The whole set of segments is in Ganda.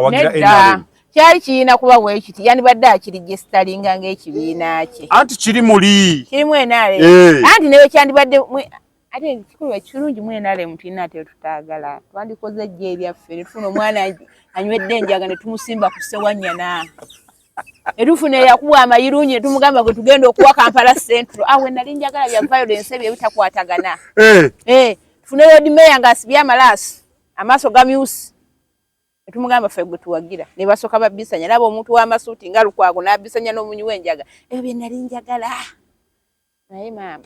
Awagira NRM. Kyali kirina kuba bwekiti, yandibadde akiregisitalinga ng'ekibiina kye. Anti kiri muli. Kirimu NRM. Eh. Anti newe kyandibadde ate ekikulu ekirungi mu NRM tulina ate tutaagala. Twandikoze ejje eryaffe ne tufuna omwana anywedde enjaga ne tumusimba ku Ssewanyana. Ne tufuna eyakubwa amayirungi ne tumugamba gwe tugenda okuwa Kampala Central. Awo nali njagala bya violence ebyo ebitakwatagana. Eh. Eh, tufune Lord Mayor ng'asibye amalaasi, amaaso gamyuse. Ne tumugamba ffe gwe tuwagira. Ne basooka babisanya. Laba omuntu w'amasuuti nga Lukwago n'abisanya n'omunywi w'enjaga. Ebyo bye nali njagala. Naye maama.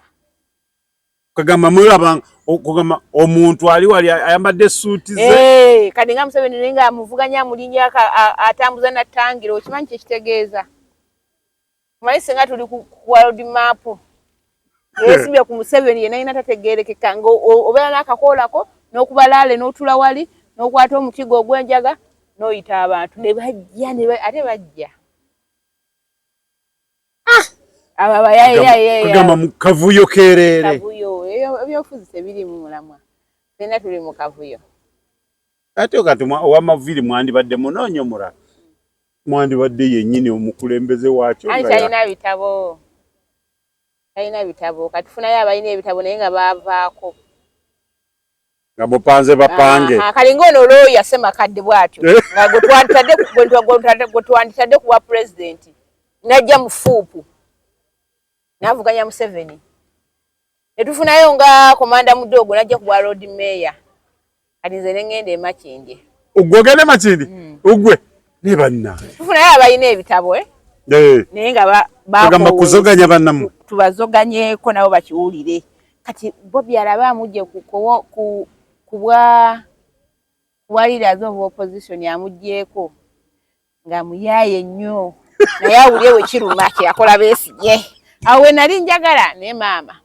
Kagamba mulaba okugamba omuntu ali wali ayambadde suuti ze. Eh, kati nga Museveni naye nga amuvuganya amulinnya atambuza n'attangira, okimanyi kye kitegeeza? Omanyi singa tuli ku world map, yeesimbye ku Museveni yenna yenna tategeerekeka, nga obeera n'akakoolako n'okubalaale n'otula wali n'okwata omutigo ogw'enjaga n'oyita abantu ne bajja ne ate bajja. Abo abayaye Kugamba mu kavuyo keereere. Kavuyo, ebyobufuzi tebiriimu mulamwa. Ffenna tuli mu kavuyo. Ate kati ow'amaviiri mwandibadde munoonya omulala. Mwandibadde yennyini omukulembeze waakyo. Anti talina bitabo. Talina bitabo. Kati tufunayo abalina ebitabo naye nga baavaako. Nga mupanze bapange. Kale ng'ono looya Ssemakadde bw'atyo. Nga gwe twanditadde ku bwa pulezidenti. N'ajja mu fuupu. N'avuganya Museveni. Ne tufunayo nga Komanda Mudogo n'ajja ku bwa Lord Mayor. Kati nze ne ŋŋenda e Makindye. Ugwe ogenda e Makindye? Ugwe ne bannange. Tufunayo abalina ebitabo, eh? Eh. Naye nga bagamba kuzoganya bannammwe. Tubazoganyeeko nabo bakiwulire. Kati Bobi alabe amugye ku bwa leaders of opposition amuggyeko nga muyaaye nnyo. Naye awulire we kiruma kye yakola Besigye. Awo we nali njagala naye maama.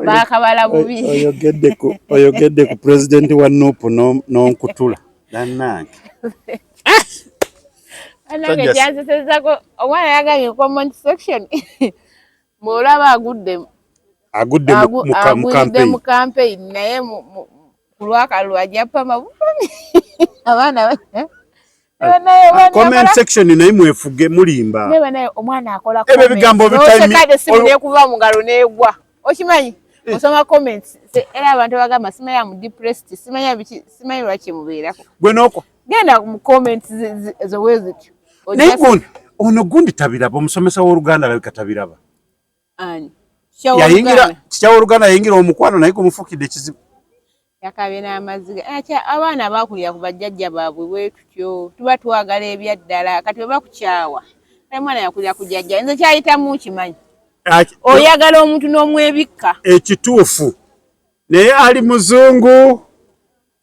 Baakabala bubi. Oyogedde ku pulezidenti wa NUP n'onkutula. Bannange. Bannange kyansesezaako omwana yagambye comment section bw'olaba agudde Agudde mu campaign naye ku lw'akalulu ajja pama bupami. Abaana comment section naye mwefuge mulimba. Naye omwana akola Ebyo ebigambo bitali essimu n'ekuva mu ngalo n'egwa. Okimanyi? Osoma comments era abantu bagamba simanya mu depressed, simanya biki, simanyi lwaki mubeerako. Gwe n'okwo. Genda mu comments ezo bwe zityo. Naye gundi ono gundi tabiraba, omusomesa w'Oluganda alabika tabiraba. Ani? Yayingira kikya w'Oluganda yayingira omukwano naye gumufukidde ekizibu. Yakabye n'amaziga. Abaana baakulira ku bajjajja baabwe bwe tutyo. Tuba twagala ebyaddala kati bwe bakukyawa. Naye mwana yakulira ku jjajja. Nze kyayitamu nkimanyi. Oyagala omuntu n'omwebikka. Ekituufu. Naye ali muzungu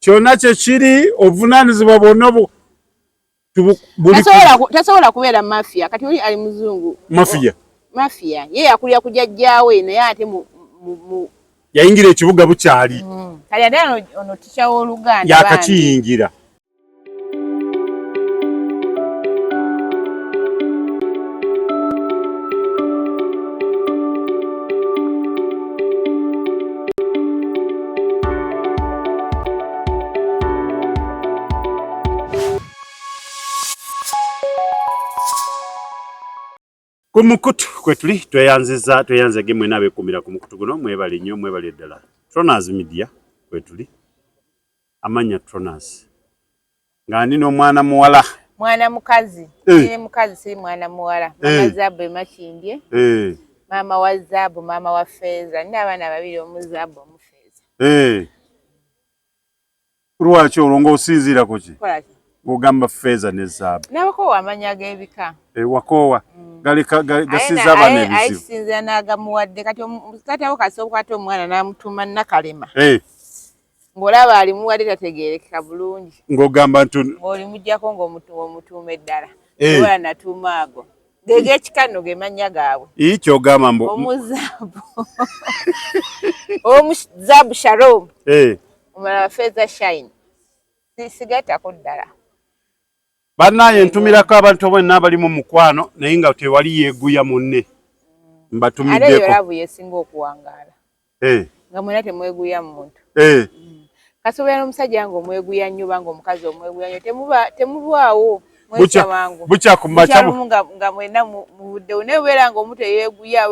kyonna kye kiri obuvunaanyizibwa bwonna tasobola kubeera mafia. Kati oli ali muzungu. Mafia. Mafia. Ye yakulira ku jjajjaawe naye ate yayingira ekibuga bukyali. Kale ate ono teacher w'Oluganda. Yakakiyingira. Ku mukutu kwe tuli tweyanziza tweyanzege mwena abeekumira ku mukutu guno mwebale nnyo mwebale ddala. Tronas Media kwe tuli. Amanya Tronas. Nga ndi n'omwana muwala. Mwana mukazi. Ndi mukazi si mwana muwala. Mama Zaabu e Makindye. Maama wa Zaabu, maama wa Feeza. Nina abaana babiri, omu Zaabu omu Feeza. Lwaki olwo ng'osinziira ku ki? Ng'ogamba Feeza ne Zaabu. Nabakoowa amannya g'ebika. Wakoowa. Gasiza abaana ebizibu. Aye kisinziira n'agamuwadde. Kati taata wo kasooka okwata omwana n'amutuuma Nakalema. Ng'olaba alimuwadde tategeerekeka bulungi. Ng'ogamba nti ng'olimuggyako ng'omutuuma eddala. Oba natuuma ago. Ge g'ekika nno ge mannya gaabwe. Ii ky'ogamba mbu omu Zaabu. Omu Zaabu Shalom. Omulala Feeza Shine. Sigattako ddala. Bannange ntumirako abantu bonna abali mu mukwano naye nga tewali yeeguya munne. Mbatumiddeko. Ate eyo love yesinga okuwangaala. Nga mwena temweguya muntu. Kasobola n'omusajja nga omweguya nnyo oba nga omukazi omweguya nnyo, temuba temulwawo mwesa mangu. Bukya ku makya nga mwenna muvuddewo, naye obeera nga omu teyeeguya,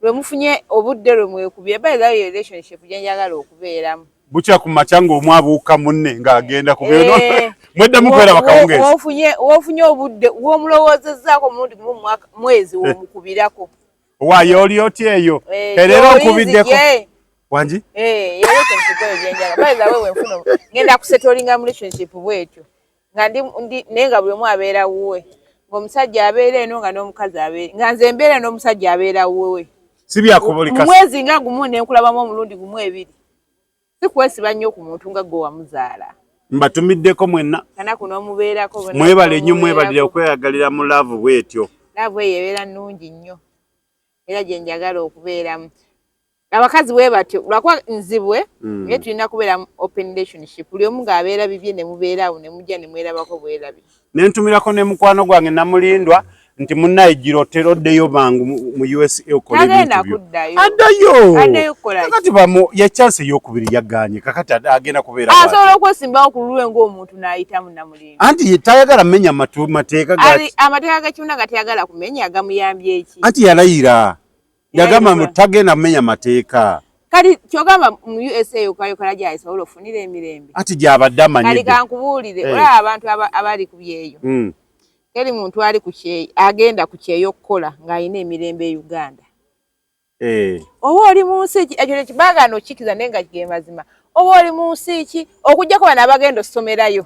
lwe mufunye obudde lwe mwekubye. By the way, relationship gye njagala okubeeramu. Bukya ku makya ng'omu abuuka munne ng'agenda ku eh, mweddamu kweraba kawungeezi. Wofunye obudde w'omulowoozezzaako omulundi gumu mwezi w'omukubirako. Owaaye oli otya eyo? Eh, Leero nkubiddeko. Wangi? Eh, ngenda kusetolinga mu relationship bwetyo nga ndi naye nga buli omu abeera wuwe, ng'omusajja abeera eno nga n'omukazi abeera, nga nze mbeera n'omusajja abeera wuwe. Si byakubuli kasi. Mwezi nga gumu ne nkulabamu omulundi gumu ebiri. Si kwesiba nnyo ku muntu nga gwe wamuzaala. Mbatumiddeko mwenna. Kanaku n'omubeerako. Mwebale nnyo, mwebalire okweyagalira mu laavu bwetyo. Laavu eyo ebeera nnungi nnyo era gye njagala okubeeramu. Abakazi bwe batyo lwakuba nzibwe, naye tulina kubeera mu open relationship, buli omu ng'abeera bibye ne mubeera awo ne mujja ne mwerabako bwerabi. Ne ntumirako ne mukwano gwange Namulindwa nti munnaye gira otera oddeyo mangu mu USA okole ebintu byo. Addayo kakati bamu ye chance ey'okubiri yagaanye, kakati agenda kubeera asobola okwesimbawo ku lulwe ng'omuntu n'ayitamu Namulindwa. Anti tayagala menya mateeka ga amateeka g'ekibiina gatayagala kumenya gamuyambye eki? Anti yalayira yagamba mbu tagenda kumenya mateeka. Kati kyogamba mu USA okayokala gyayisobola ofunira emirembe. Anti gy'abadde amanyidde. Kati kankubuulire, eh, olaba abantu abali ku byeyo, teri muntu ali ku kyeyo agenda ku kyeyo okukola ng'alina emirembe e Uganda. Eh. Oba oli mu nsi ki, ekyo tekibaagaana okukikkiriza naye nga ge mazima. Oba oli mu nsi ki, okuggyako bano abagenda ossomerayo,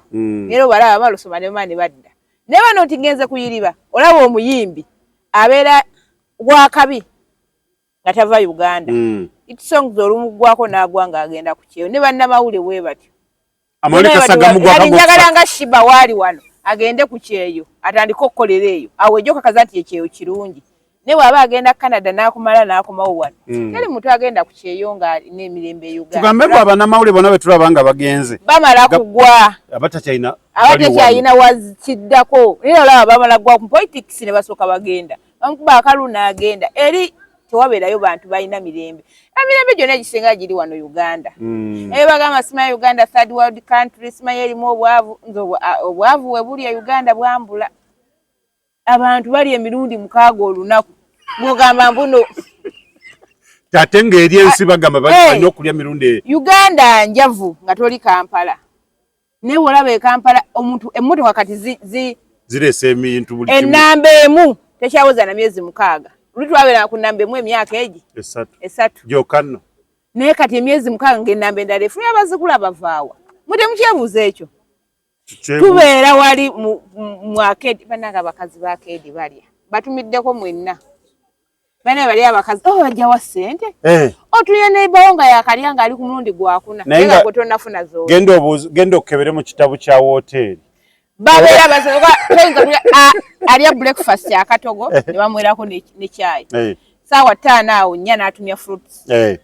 era obalaba bamala osoma ne bamala ne badda. Naye bano nti ngenze kuyiriba, olaba omuyimbi abeera wakabi nga tava Uganda. It songs olumuggwako n'agwa ng'agenda ku kyeyo, ne bannamawulire bwe batyo. Njagala nga Shiba waali wano agende ku kyeyo atandike okukolera eyo, awo ejja okakaza nti ekyeyo kirungi. Naye bw'aba agenda Canada n'akumala n'akomawo wano, teri muntu agenda ku kyeyo ng'alina emirembe e Uganda. Tugambe mbu abannamawulire bonna be tulaba nga bagenze bamala kugwa, abatakyalina abatakyalina wakiddako. Naye olaba bamala kugwa ku politics ne basooka bagenda bamukuba akalu n'agenda eri, tewabeerayo bantu balina mirembe. Emirembe gyonna egisinga giri wano Uganda. Eyo bagamba simanyi Uganda third world country, simanyi erimu obwavu. Nze obwavu we buli e Uganda bwambula. Abantu bali emirundi 6 olunaku, bwogamba mbuno ate ng'eri ensi bagamba balina okulya mirundi. Uganda njavu nga toli Kampala, naye olaba e Kampala omuntu emmotoka kati zireese ebintu buli kimu. Ennamba emu tekyaweza na myezi 6. Luli twabeera ku nnamba emu emyaka egi 3 3 gyokka nno. Naye kati emyezi 6 ng'ennamba endala efuna abazigula bavaawa. Mwe temukyebuuza ekyo? Tubeera wali mu arcade, bannange abakazi ba arcade balya, batumiddeko mwenna. Bane bali abakazi, oh, bajjawa ssente? Eh. Otulya neighbor nga yakalya ng'ali ku mulundi gwakuna, naye nga gwe tonnafuna z'olya. Genda obuuze, genda okebere mu kitabo kya wooteeri. Babeera basobola toyinza kulya, alya breakfast akatogo ne bamwerako ne kyayi. Eh. Saawa 5 awo 4 n'atumya fruits. Eh.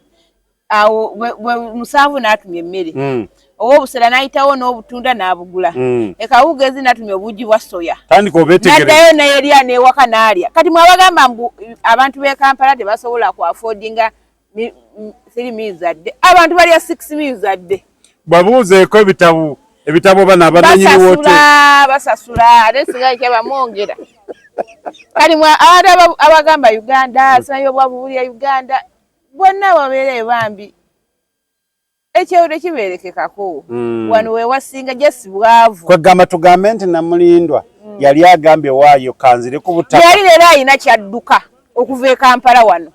Awo 7 n'atumya emmere. Ow'obusera n'ayitawo n'obutunda n'abugula. Ekawuugezi n'atumya obuugi bwa soya. Tandika obeetegereze. N'addayo n'erya n'ewaka n'alya. Kati mwe abagamba mbu abantu b'e Kampala tebasobola ku affordinga 3 meals a day. Abantu balya 6 meals a day. Babuuzeeko ebitabo, ebitabo bano abananyini wooteeri. Basasula, ate singa ekyabamwongera. Kati mwe abantu abagamba Uganda, simanyi obwavu bulya Uganda, bonna babeereyo bambi. Ekyeyo tekibeerekekako. Wano we wasinga just bwavu. Kwegamba tugambe nti Namulindwa yali agambye waayo kanzire ku butaka. Yali leero alina kyadduka okuva e Kampala wano.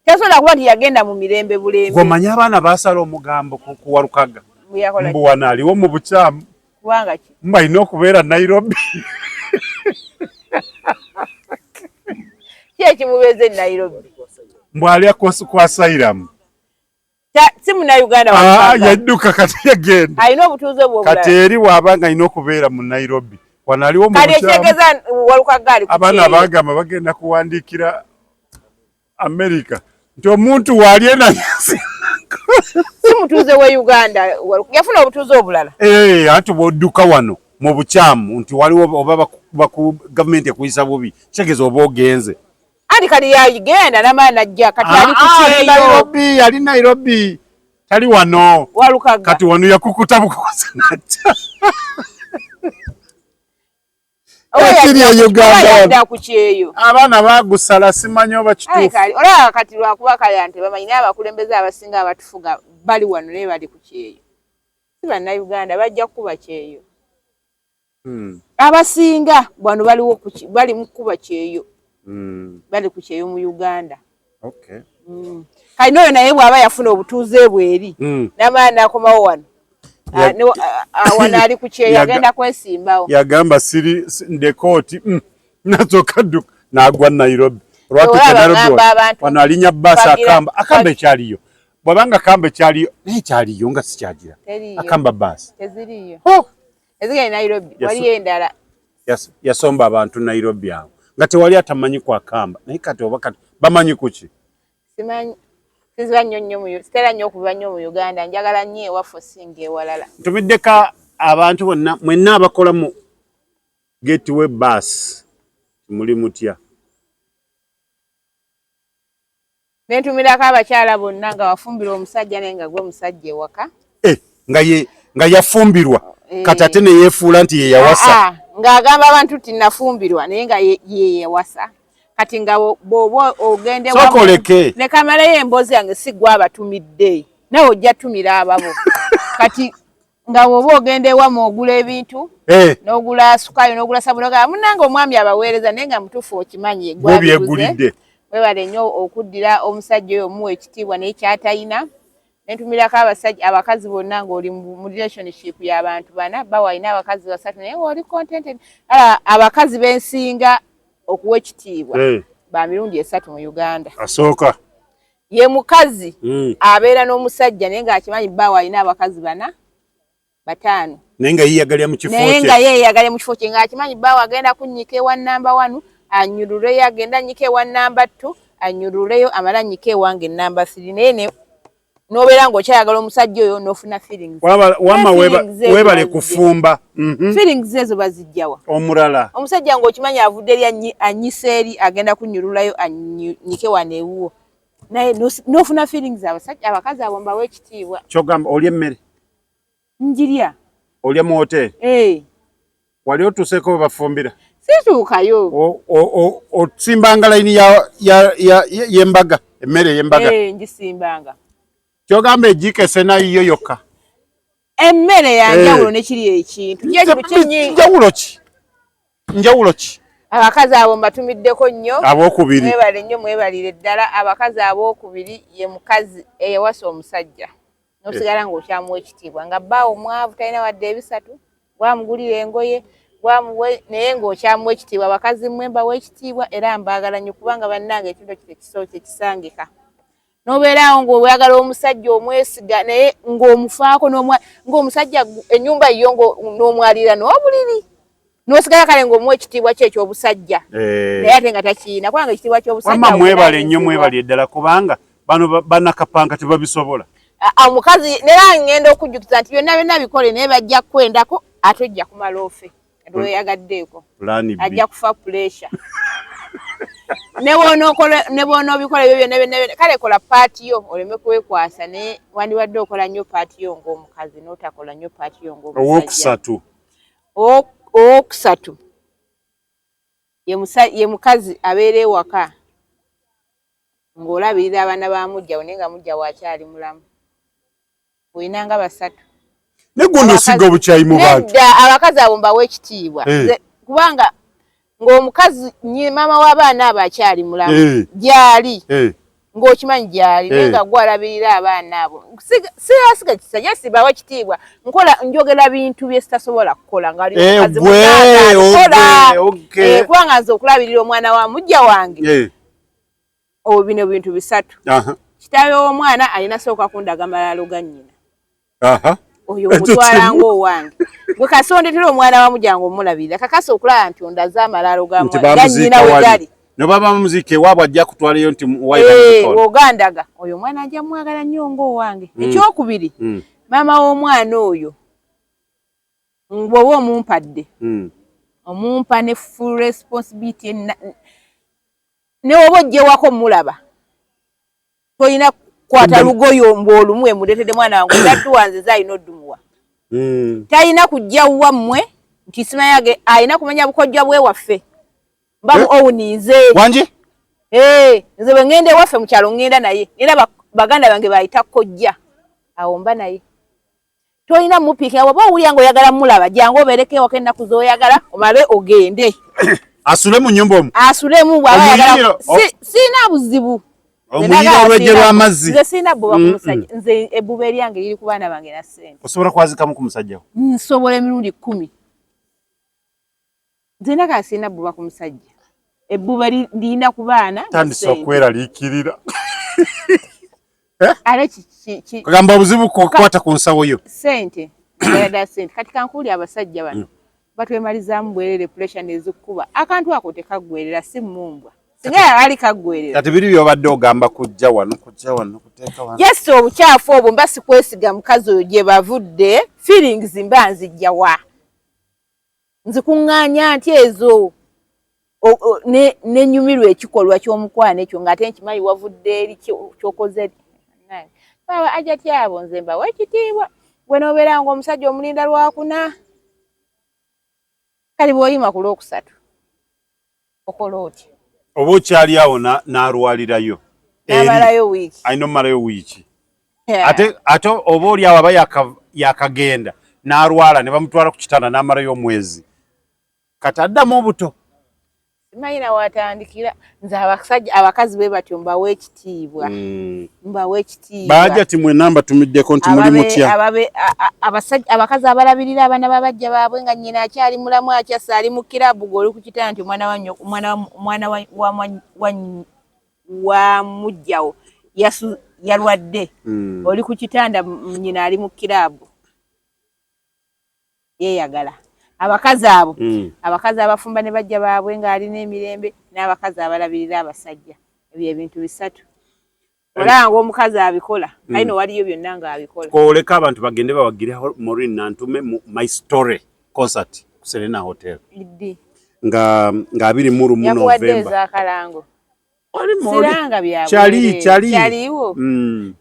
Tasobola kuba nti yagenda mu mirembe bulembe. Gw'omanyi abaana baasala omugambo ku Walukaga. Mbu wano aliwo mu bukyamu. Kubanga ki? Mbu alina okubeera Nairobi. Ki ekimubeeza e Nairobi? Mbu alya ku asylum. Si munnayuganda wa Kampala. Yadduka kati yagenda. Alina obutuuze bwe obulala. Kati eri bw'aba nga alina okubeera mu Nairobi. Wano aliwo mu Kati bukyamu. ekitegeeza Walukaga ali ku Abaana kyeyo. baagamba bagenda kuwandiikira America nti omuntu waali enayasi. Si mutuuze we Uganda, yafuna obutuuze obulala. Eh, anti bw'odduka wano mu bukyamu nti waliwo oba gavumenti ekuyisa bubi, kitegeeza oba ogenze. Anti kati yagenda n'amala n'ajja, kati ali ku kyeyo. Nairobi, ali Nairobi. Tali wano. Walukaga. Kati wano yakukuta bukukusa natta. Ekiri e Uganda. Ku kyeyo. Abaana bagusala simanyi oba kituufu. Olaba kati lwakuba kale nti bamanyi naye abakulembeze abasinga abatufuga bali wano naye bali ku kyeyo. Si bannayuganda bajja kukuba kyeyo. Abasinga wano baliwo bali mu kukuba kyeyo. Bali ku kyeyo mu Uganda. Okay. Kali n'oyo naye bw'aba yafuna obutuuze bwe eri n'amala n'akomawo wano. Wano ali ku kyeyo agenda kwesimbawo. Yagamba siri ndekooti nasooka dduka n'agwa Nairobi. Olwatuuka Nairobi wano alinya bbaasi akamba akamba ekyaliyo. Bw'abanga akamba ekyaliyo naye ekyaliyo nga sikyagira. Akamba bbaasi. Teziriyo. Ezigenda Nairobi waliyo endala. Yasomba abantu Nairobi awo nga tewali atamanyi ku akamba naye kati oba kati bamanyi kuki? Simanyi. Siziba nnyo nnyo mu sitera nnyo okuba nnyo mu Uganda, njagala nnyo ewaffe osinga ewalala. Ntumiddeko abantu bonna mwenna abakola mu Gateway Bus muli mutya? Ne ntumirako abakyala bonna nga wafumbirwa omusajja naye nga gwe musajja ewaka. Nga yafumbirwa kati ate ne yeefuula nti ye yawasa. Ng'agamba abantu nti nafumbirwa naye nga ye yawasa. Kati nga bw'oba ogende Sokoleke. Ne kamalayo emboozi yange si gwe abatumidde nawe ojja tumira ababo. Kati nga bw'oba ogenda ewammwe ogula ebintu n'ogula sukaali n'ogula sabuni ogamba munnange omwami abaweereza naye nga mutuufu okimanyi gwe byegulidde. Mwebale nnyo okuddira omusajja oyo omuwa ekitiibwa naye ky'atalina. Ne ntumirako abasajja abakazi bonna ng'oli mu relationship y'abantu bana bawa alina abakazi basatu naye ng'oli contented. Abakazi b'ensinga okuwa ekitiibwa ba mirundi esatu mu Uganda. Asooka ye mukazi abeera n'omusajja naye ng'akimanyi bbaawe alina abakazi bana bataano naye nga yeeyagalira mu kifo kye, naye nga yeeyagalira mu kifo kye ng'akimanyi bbaawe agenda kunnyika ewa namba 1 anyululeyo, agenda annyika ewa namba 2 anyululeyo, amale annyike ewange namba 3 naye n'obeera ng'okyayagala omusajja oyo n'ofuna feelings. Wamma weebale kufumba. Feelings ezo bazijjawa? Omulala omusajja ng'okimanyi avudde eri annyisa eri agenda kunnyululayo annyike wano ewuwo naye n'ofuna feelings. Abasajja abakazi abo mbawa ekitiibwa. Kyogamba olya emmere? Njirya. Olya mu hoteri? Wali otuuseeko we bafumbira? Situukayo. Osimbanga layini y'embaga, emmere ey'embaga? Ngisimbanga. Kyogamba ejiiko esena yiyo yokka? Emmere ya njawulo ne kiri ekintu. Njawulo ki? Njawulo ki? Abakazi abo mbatumiddeko nnyo. Abookubiri. Mwebale nnyo, mwebalire ddala. Abakazi abookubiri ye mukazi eyawasa omusajja n'osigala ng'okyamuwa ekitiibwa nga bbaawo mwavu talina wadde ebisatu, gwamugulira engoye gwamuwe naye ng'okyamuwa ekitiibwa. Abakazi mmwe mbawa ekitiibwa era mbaagala nnyo kubanga bannange ekintu ekyo tekisobola tekisangika. N'obeeraawo ng'oyagala omusajja omwesiga naye ng'omufaako ng'omusajja ennyumba yo n'omwalira n'obuliri n'osigala kale ng'omuwa ekitiibwa kye eky'obusajja naye ate nga takiina kubanga ekitiibwa ky'obusajja. Wamma mwebale nnyo, mwebale ddala kubanga bano bannakapanka tebabisobola. Omukazi nera ngenda okujjukiza nti byonna byonna bikole naye bajja kukwendako ate ojja kumala ofe lweyagaddeeko ajja kufa pressure. Ne bw'onoobikola ebyo byonna byonna kale kola paati yo oleme kwekwasa naye wandibadde okola nnyo paati yo ng'omukazi n'otakola nnyo paati yo ng'omusajja. Owookusatu ye mukazi abeera ewaka ng'olabirira abaana ba muggyawo naye nga muggyawo akyali mulamu. Olina nga basatu. Naye gwe onosiga obukyayi mu bantu. Nedda, abakazi abo mbawa ekitiibwa. Kubanga ng'omukazi maama w'abaana abo akyali mulamu gy'ali ng'okimanyi gy'ali naye nga gwe alabirira abaana abo. Sirasiga kisajja sibawa kitiibwa. Nkola njogera bintu bye sitasobola kukola nga ali omukazi mukola. Kubanga nze okulabirira omwana wa muggya wange. Obwo bino bintu bisatu. Kitaawe w'omwana alina sooka kundaga malaalo ga nnyina. Oyo omutwala ng'owange. Gwe kasondetera omwana wa muggya nga omulabirira kakasa okulaba nti ondaze amalaalo ga nnyina we gali. Ne baba bamuziika ewaabwe ajja kutwalayo nti ogandaga oyo omwana ajja mwagala nnyo ng'owange. Ekyokubiri, maama w'omwana oyo bw'oba omumpadde omumpa ne full responsibility ne woba ojjewako mulaba tolina Kwata lugoyo mbu olumu emuleetedde mwana wange odaddu wanze ze alina oddumuwa. Talina kujja wammwe nti simayage, alina kumanya bukojja bwewaffe mba mu Eh? owunize. Wangi? Eh, nze bwe ŋŋenda ewaffe mu kyalo ŋŋenda naye, era baganda bange bayita kojja, awo mba naye. Tolina mupiika, waba owulira ng'oyagala mulaba, jangu obeereko ewaka ennaku z'oyagala omale ogende. Asule mu nnyumba omwo? Asulemu bw'aba ayagala. Omuyiro Siina buzibu. Omuyiro olwejje lw'amazzi. Nze siina bbuba ku musajja. Nze ebbuba eryange liri ku baana bange na ssente. Osobola kwazikamu ku musajja wo? Nsobola emirundi 10. Nze ndagala siina bbuba ku musajja. Ebbuba lirina ku baana na Tandise ssente. okweraliikirira. Ate Kugamba obuzibu kukwata ku nsawo yo. Ssente, njagala ddala ssente. Kati kankuuli abasajja bano batwemalizaamu bwerere, pressure nezikukuba. Akantu ako tekaggwerera, si mmumbwa. Singa yali kaggwerera. Kati biri by'obadde ogamba kujja wano, kujja wano, kuteeka wano. Yes, obukyafu obwo mba sikwesiga mukazi oyo gye bavudde, feelings mba nzijja wa? Nzikuŋŋaanya nti ezo nenyumirwa ekikolwa ky'omukwano ekyo ng'ate nkimanyi wavudde eri ky'okoze eri. Baba ajja tyabo nze mbawa ekitiibwa. Gwe n'obeera ng'omusajja omulinda lwakuna. Kale bw'oyima ku lwokusatu okola otya? Oba okyali awo n'alwalirayo. N'amalayo wiiki. Alina omumalayo wiiki. Ate oba oli awo aba yakagenda n'alwala ne bamutwala ku kitanda n'amalayo omwezi. Kati addamu obuto. Simanyi na watandikira. Nze abasajja abakazi bwe batyo mbawa ekitiibwa. Mbawa ekitiibwa. Baaja ti mwenna mbatumiddeko nti muli mutya. Abakazi abalabirira abaana b'abajja baabwe nga nnyina akyali mulamu akyassa ali mu kiraabu gw'oli ku kitanda nti omwana wa nnyoko, omwana wa, omwana wa, wa, wa, wa, wa muggyawo yalwadde. Oli ku kitanda nnyina ali mu kiraabu. Yeeyagala. Abakazi abo, abakazi abafumba ne bajja baabwe ng'alina emirembe, n'abakazi abalabirira abasajja. Ebyo ebintu bisatu. Olaba ng'omukazi abikola, kale no waliyo byonna ng'abikola. Kwoleka abantu bagende bawagire Maureen Nantume mu My Story concert ku Serena Hotel. Ddi? Nga 21 Yakuwadde November. ez'akalango. Wali Maureen. Siranga bya Kyali, bwereere. kyali. Kyaliwo.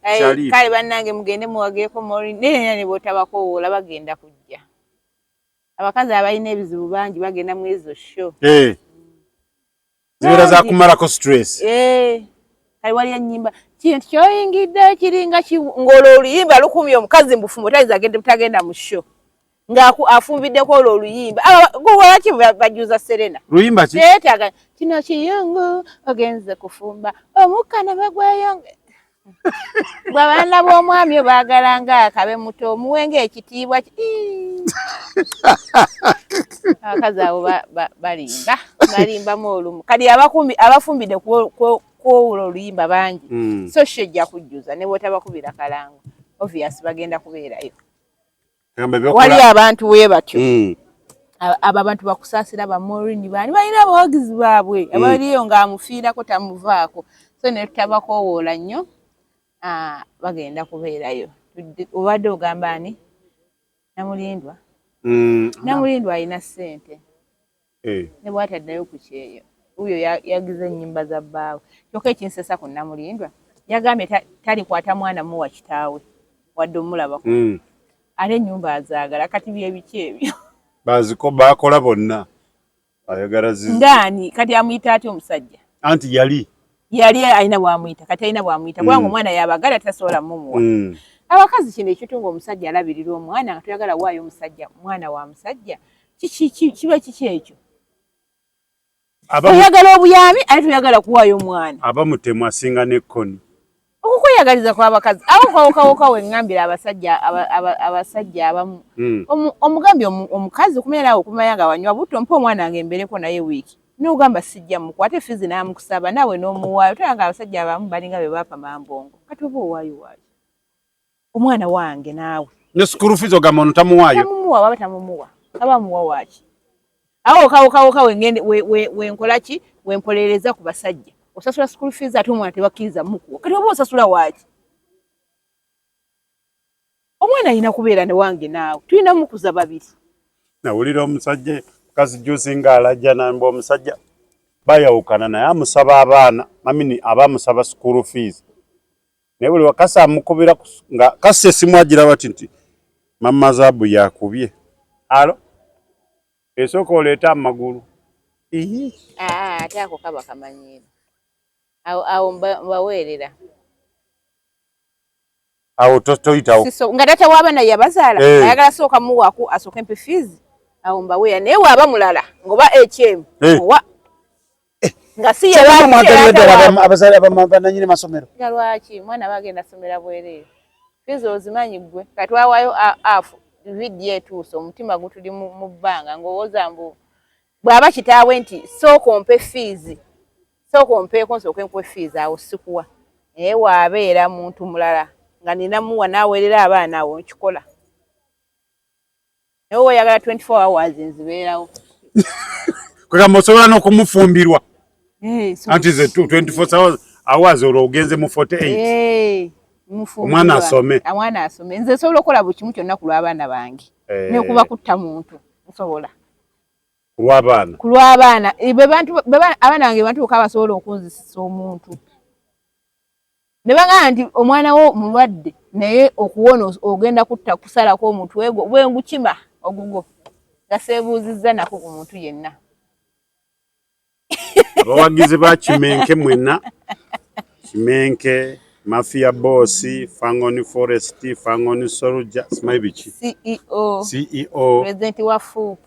Ayi, Kyali. Kale bannange mugende muwagireko Maureen. Naye ne bw'otabakowoola bagenda kujja. Abakazi abalina ebizibu bangi bagenda mu ezo show. Zibeera za kumalako stress. Kale waliyo ennyimba kintu ky'oyingidde kiringa ng'olwo oluyimba lukumye omukazi mu bufumbo tayinza tagenda mu show. Ng'aku-, afumbideko olwo oluyimba. Aba, gwe lwaki bajuza Serena? Luyimba ki? Yeetaaga kino kiyungu ogenze kufumba omukka ne bagweyonge. Bwe abaana b'omwami obaagala ng'akabe muto omuwenga ekitiibwa ii. Abakazi abo balimba, balimbamu olumu. Kati abafumbidde kwowula oluyimba bangi. So sho ejja kujjuza ne bw'otabakubira kalango. Obvious bagenda kubeerayo. Gamba ebyokola- Wali abantu bwe batyo. Abo abantu bakusaasira ba Maureen baani balina abawagizi baabwe abaliyo ng'amufiirako tamuvaako. So ne tutabakowoola nnyo, bagenda kubeerayo. Obadde ogamba ani? Namulindwa. Namulindwa alina ssente. Ne bw'ataddayo ku kyeyo. Wuuyo yagize ennyimba za bbaawe. Kyokka ekinsesa ku Namulindwa, yagambye talikwata mwana muwa kitaawe wadde omulabako. Ate ennyumba azaagala kati bye biki ebyo? Baziko baakola bonna. Ayagala zizi. Ngaani kati amuyita atya omusajja? Anti yali. Yali alina bw'amuyita, kati alina bw'amuyita. Kubanga omwana yabagala tasobola mumuwa. Abakazi kino ekintu ng'omusajja alabirira omwana nga toyagala waayo omusajja, mwana wa musajja. Kiba kiki ekyo? Oyagala obuyambi ate toyagala kuwaayo mwana. Aba mutemu asinga n'ekkoni. Okukweyagaliza kw'abakazi. Awo kawokawoka we ŋŋambira abasajja abamu. Omugambye omukazi okumanya naawe okumanya nga wanywa butto mpa omwana wange mbeereko naye wiiki. N'ogamba sijja mukwate fizi n'amukusaba naawe n'omuwaayo. Tolaba nga abasajja abamu balinga be baapama mbongo. Kati oba owaayo waayo. Omwana wange naawe. Ne school fees ogamba ono tamuwaayo? Tamumuwa, baba tamumuwa. Aba amuwa waaki? Awo kawokawoka we nkola ki? We mpolereza ku basajja. Osasula school fees ate omwana tebakkiriza mukuwa. Kati oba osasula waaki? Omwana alina kubeera ne wange naawe. Tulina mukuza babiri. Nawulira omusajja mukazi juzi ng'alajja namba omusajja bayawukana naye amusaba abaana, amini aba amusaba school fees. Naye buli wakasa amukubira nga kassa essimu agiraba ti nti mamma Zaabu yakubye. Alo, esooka oleete amagulu. Ah, ate ako kaba kamanyiiro. Awo awo mbaweerera. Awo toyitawo. Nga taata w'abaana yabazaala eh. Ayagala sooka muwaku asooke mpe fees awo mbaweera naye waaba mulala ng'oba HM eh. Owa eh. Nga si abazaale bananyini masomero. Nga lwaki mwana bagenda somera bwereere fees ozimanyi ggwe kati wawayo afu vidiyo etuuse omutima gutuli mu bbanga ng'owooza mbu bw'aba kitaawe nti sooka ompe fees sooka ompeeko nsooke nkuwe fees awo sikuwa naye waabeera muntu mulala nga nina muwa n'aweerera abaana awo nkikola naye oyagala 24 hours nzibeerawo. Kwegamba osobola n'okumufumbirwa eh, anti ze 24 hours olwo ogenze mu 48 eh, omwana asome omwana asome nze nsobola okukola buli kimu kyonna ku lw'abaana bange eh. nekuba kutta muntu nsobola kulw'abaana kulw'abaana abaana bange bantu bokka basobola okunzisisa omuntu ne bagamba nti omwana wo mulwadde naye okuwona ogenda kutta kusalako omutwe gwo bwengukima ogugo nga seebuuzizza nako ku muntu yenna. Abawagizi ba Kimenke mwenna, Kimenke, Mafia Boss, Fangoni Forest, Fangoni Soldier, simanyi biki. CEO, CEO, President wa FUP,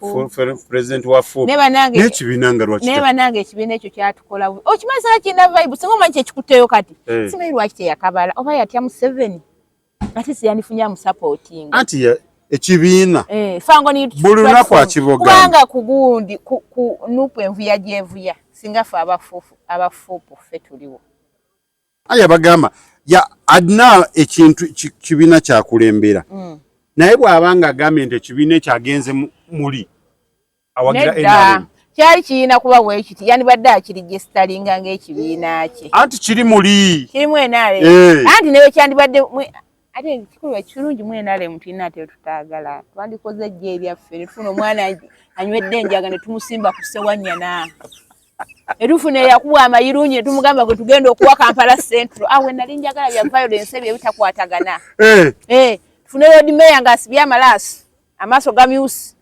President wa FUP. N'ekibiina nga lwaki? Naye banange ekibiina ekyo kyatukola bubi. Okimanyi sala kirina vibe, singa omanyi kyekikutteyo kati. Eh. Simanyi lwaki teyakabala oba yatya Museveni. Ate siyandifunye amusupportinga. Anti ekibiina. Eh, Fangoni buli lunaku akiboga. Kubanga ku gundi ku, ku nupu envuya gy'evuya singa ffe abafuupu ffe tuliwo. Aya bagamba ya adna ekintu kibiina kyakulembera mm. Naye bw'aba nga agambye nti ekibiina ekyo agenze muli awagira NRM kyali kirina kuba bwekiti yandibadde akirigisitalinga ng'ekibiina kye anti kiri muli kirimu NRM hey. Eh. Anti newe kyandibadde ate ekikulu ekirungi mu NRM tulina ate tutaagala twandikoze ejja eryaffe ne tufuna omwana anywedde enjaga ne tumusimba ku ssewanyana ne tufuna eyakuwa amayirungi ne tumugamba gwe tugenda okuwa Kampala Central awe nali njagala bya violence ebyo ebitakwatagana eh. Eh, tufune Lord Mayor ng'asibye amalaasi amaaso gamyusi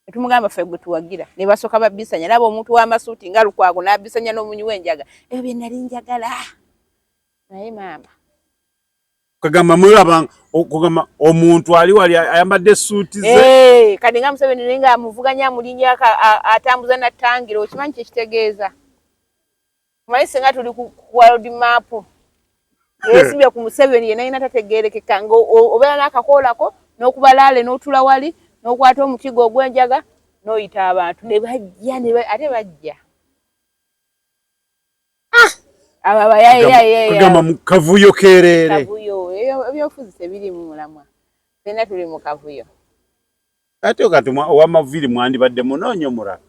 ne tumugamba ffe gwe tuwagira ne basooka babisanya laba omuntu w'amasuuti nga Lukwago n'abisanya n'omunywi w'enjaga ebyo bye nali njagala naye maama kagamba mulaba kugamba omuntu ali wali ayambadde suuti ze eh, kati nga Museveni naye nga amuvuganya amulinnya atambuza nattangira okimanyi kyekitegeeza omanyi singa tuli ku world map yesimbye ku Museveni yenna yina tategeerekeka nga obeera n'akakoolako n'okubalaale n'otula wali n'okwata omutigo ogw'enjaga n'oyita abantu ne bajja ate bajja ah! Kugamba mu kavuyo keereere kavuyo ebyobufuzi tebiriimu mulamwa ffenna tuli mu kavuyo ate kati ow'amaviiri mwandibadde munoonya omulala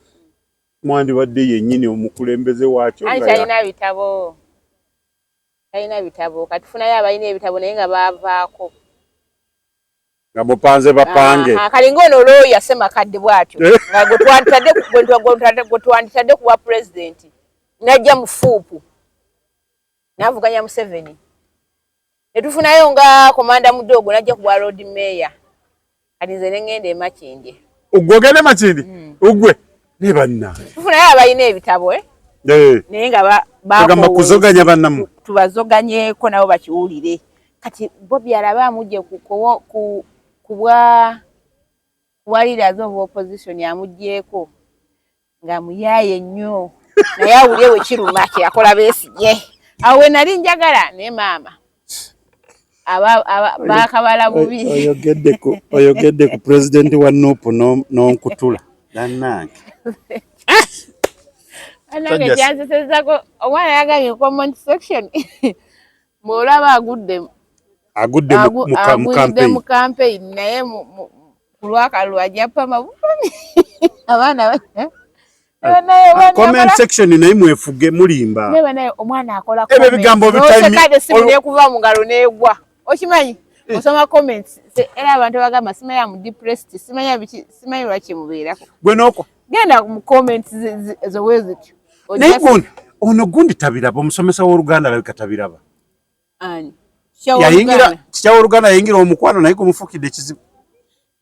mwandibadde yennyini omukulembeze waakyo talina bitabo talina bitabo kati tufunayo abalina ebitabo naye nga baavaako nga mupanze bapange kale ng'ono looya Ssemakadde bw'atyo eh. nga gwe twanditadde ku bwa pulezidenti n'ajja mu fuupu n'avuganya Museveni ne tufunayo nga komanda Mudoogo n'ajja ku bwa Lord Mayor kati nze ne ŋŋenda e Makindye. Ugwe ogenda e Makindye? Mm. Ugwe ne bannange tufunayo abalina ebitabo eh? eh. Naye nga bagamba kuzoganya bannammwe tubazoganyeeko nabo bakiwulire kati Bobi alabe amugye ku bwa leaders of opposition amugyeko nga muyaaye nnyo naye awulire we kiruma kyeyakola Besigye awo we nali njagala naye maama bakabala bubi oyogedde ku pulezidenti wa NUP n'onkutula bannange bannange kyanzisezako omwana yagambye comment section bw'olaba agudde agudde mu campaign naye ku lwakalulu ajja pama bupami abaana comment section naye mwefuge mulimba naye omwana akola ebyo ebigambo bitayimi esimu nekuva mu ngalo negwa okimanyi eh. Osoma comments era abantu bagamba simanyi am depressed simanyi biki simanyi lwaki mubeerako gwe nokwa genda mu comments ezo bwe zityo naye gundi ono gundi tabiraba omusomesa w'oluganda alabika tabiraba ani Yayingira kikya w'oluganda, yayingira omukwano naye gumufukidde ekizibu.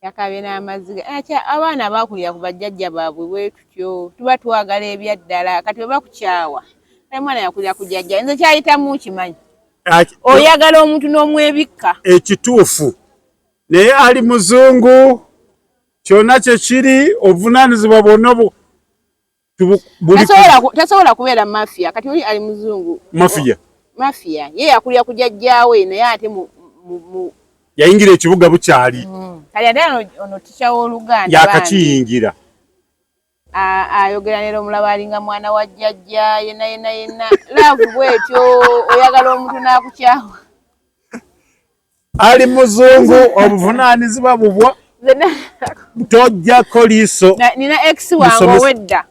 Yakabye n'amaziga. Abaana abakulira ku bajjajja baabwe bwe tutyo tuba twagala ebyaddala, kati bwe bakukyawa mwana yakulira ku jjajja, nze kyayitamu kimanyi oyagala omuntu n'omwebikka ekituufu, naye ali muzungu kyonna kyekiri obuvunaanyizibwa bwonna tasobola kubeera mafia. Kati oli ali muzungu mafia, mafia ye yakulira ku jjajjaawe, naye ate yayingira ekibuga bukyali. Kati ate ono tica w'oluganda yakakiyingira ayogera nera omulaba alinga mwana wa jjajja yenna yenna yenna. Love bwetyo, oyagala omuntu n'akukyawa. Ali muzungu obuvunaanyizibwa bubwo tojjako liiso. Nina ex wange owedda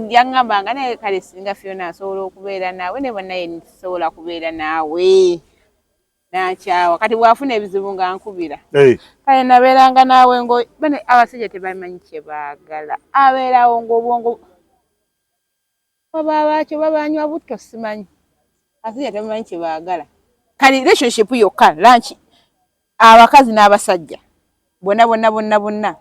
yaŋŋambanga, naye kale singa Fiona asobola okubeera naawe, ne banaye nsobola kubeera naawe, nakyawa. Kati bw'afuna ebizibu nga nkubira, kale nabeeranga naawe ngo bane abasajja tebamanyi kye baagala, abeerawo ng'obwongo oba bakyo babanywa butto, simanyi, abasajja tebamanyi kye baagala. Kali relationship yokka lanki abakazi n'abasajja bonna bonna bonna bonna.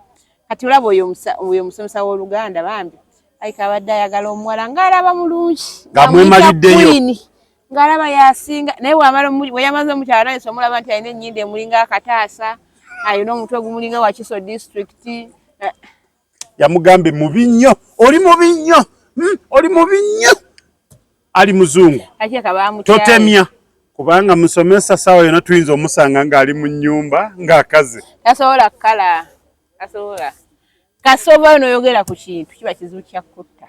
Kati olaba oyo omusomesa w'oluganda bambi ayika abadde ayagala omuwala ng'alaba mulungi ng'amwemaliddeyo ng'alaba yasinga, naye bwe yamaze omukyala nayesa omulaba nti alina ennyindo emulinga akataasa, alina omutwe gumulinga Wakiso district. Yamugambye mubi nnyo, oli mubi nnyo, oli mubi nnyo, ali muzungu totemya kubanga musomesa saawa yonna tuyinza omusanga ng'ali mu nnyumba ng'akaze. Tasobola kukala, tasobola kasooba noyogera ku kintu kiba kizibu kyakutta.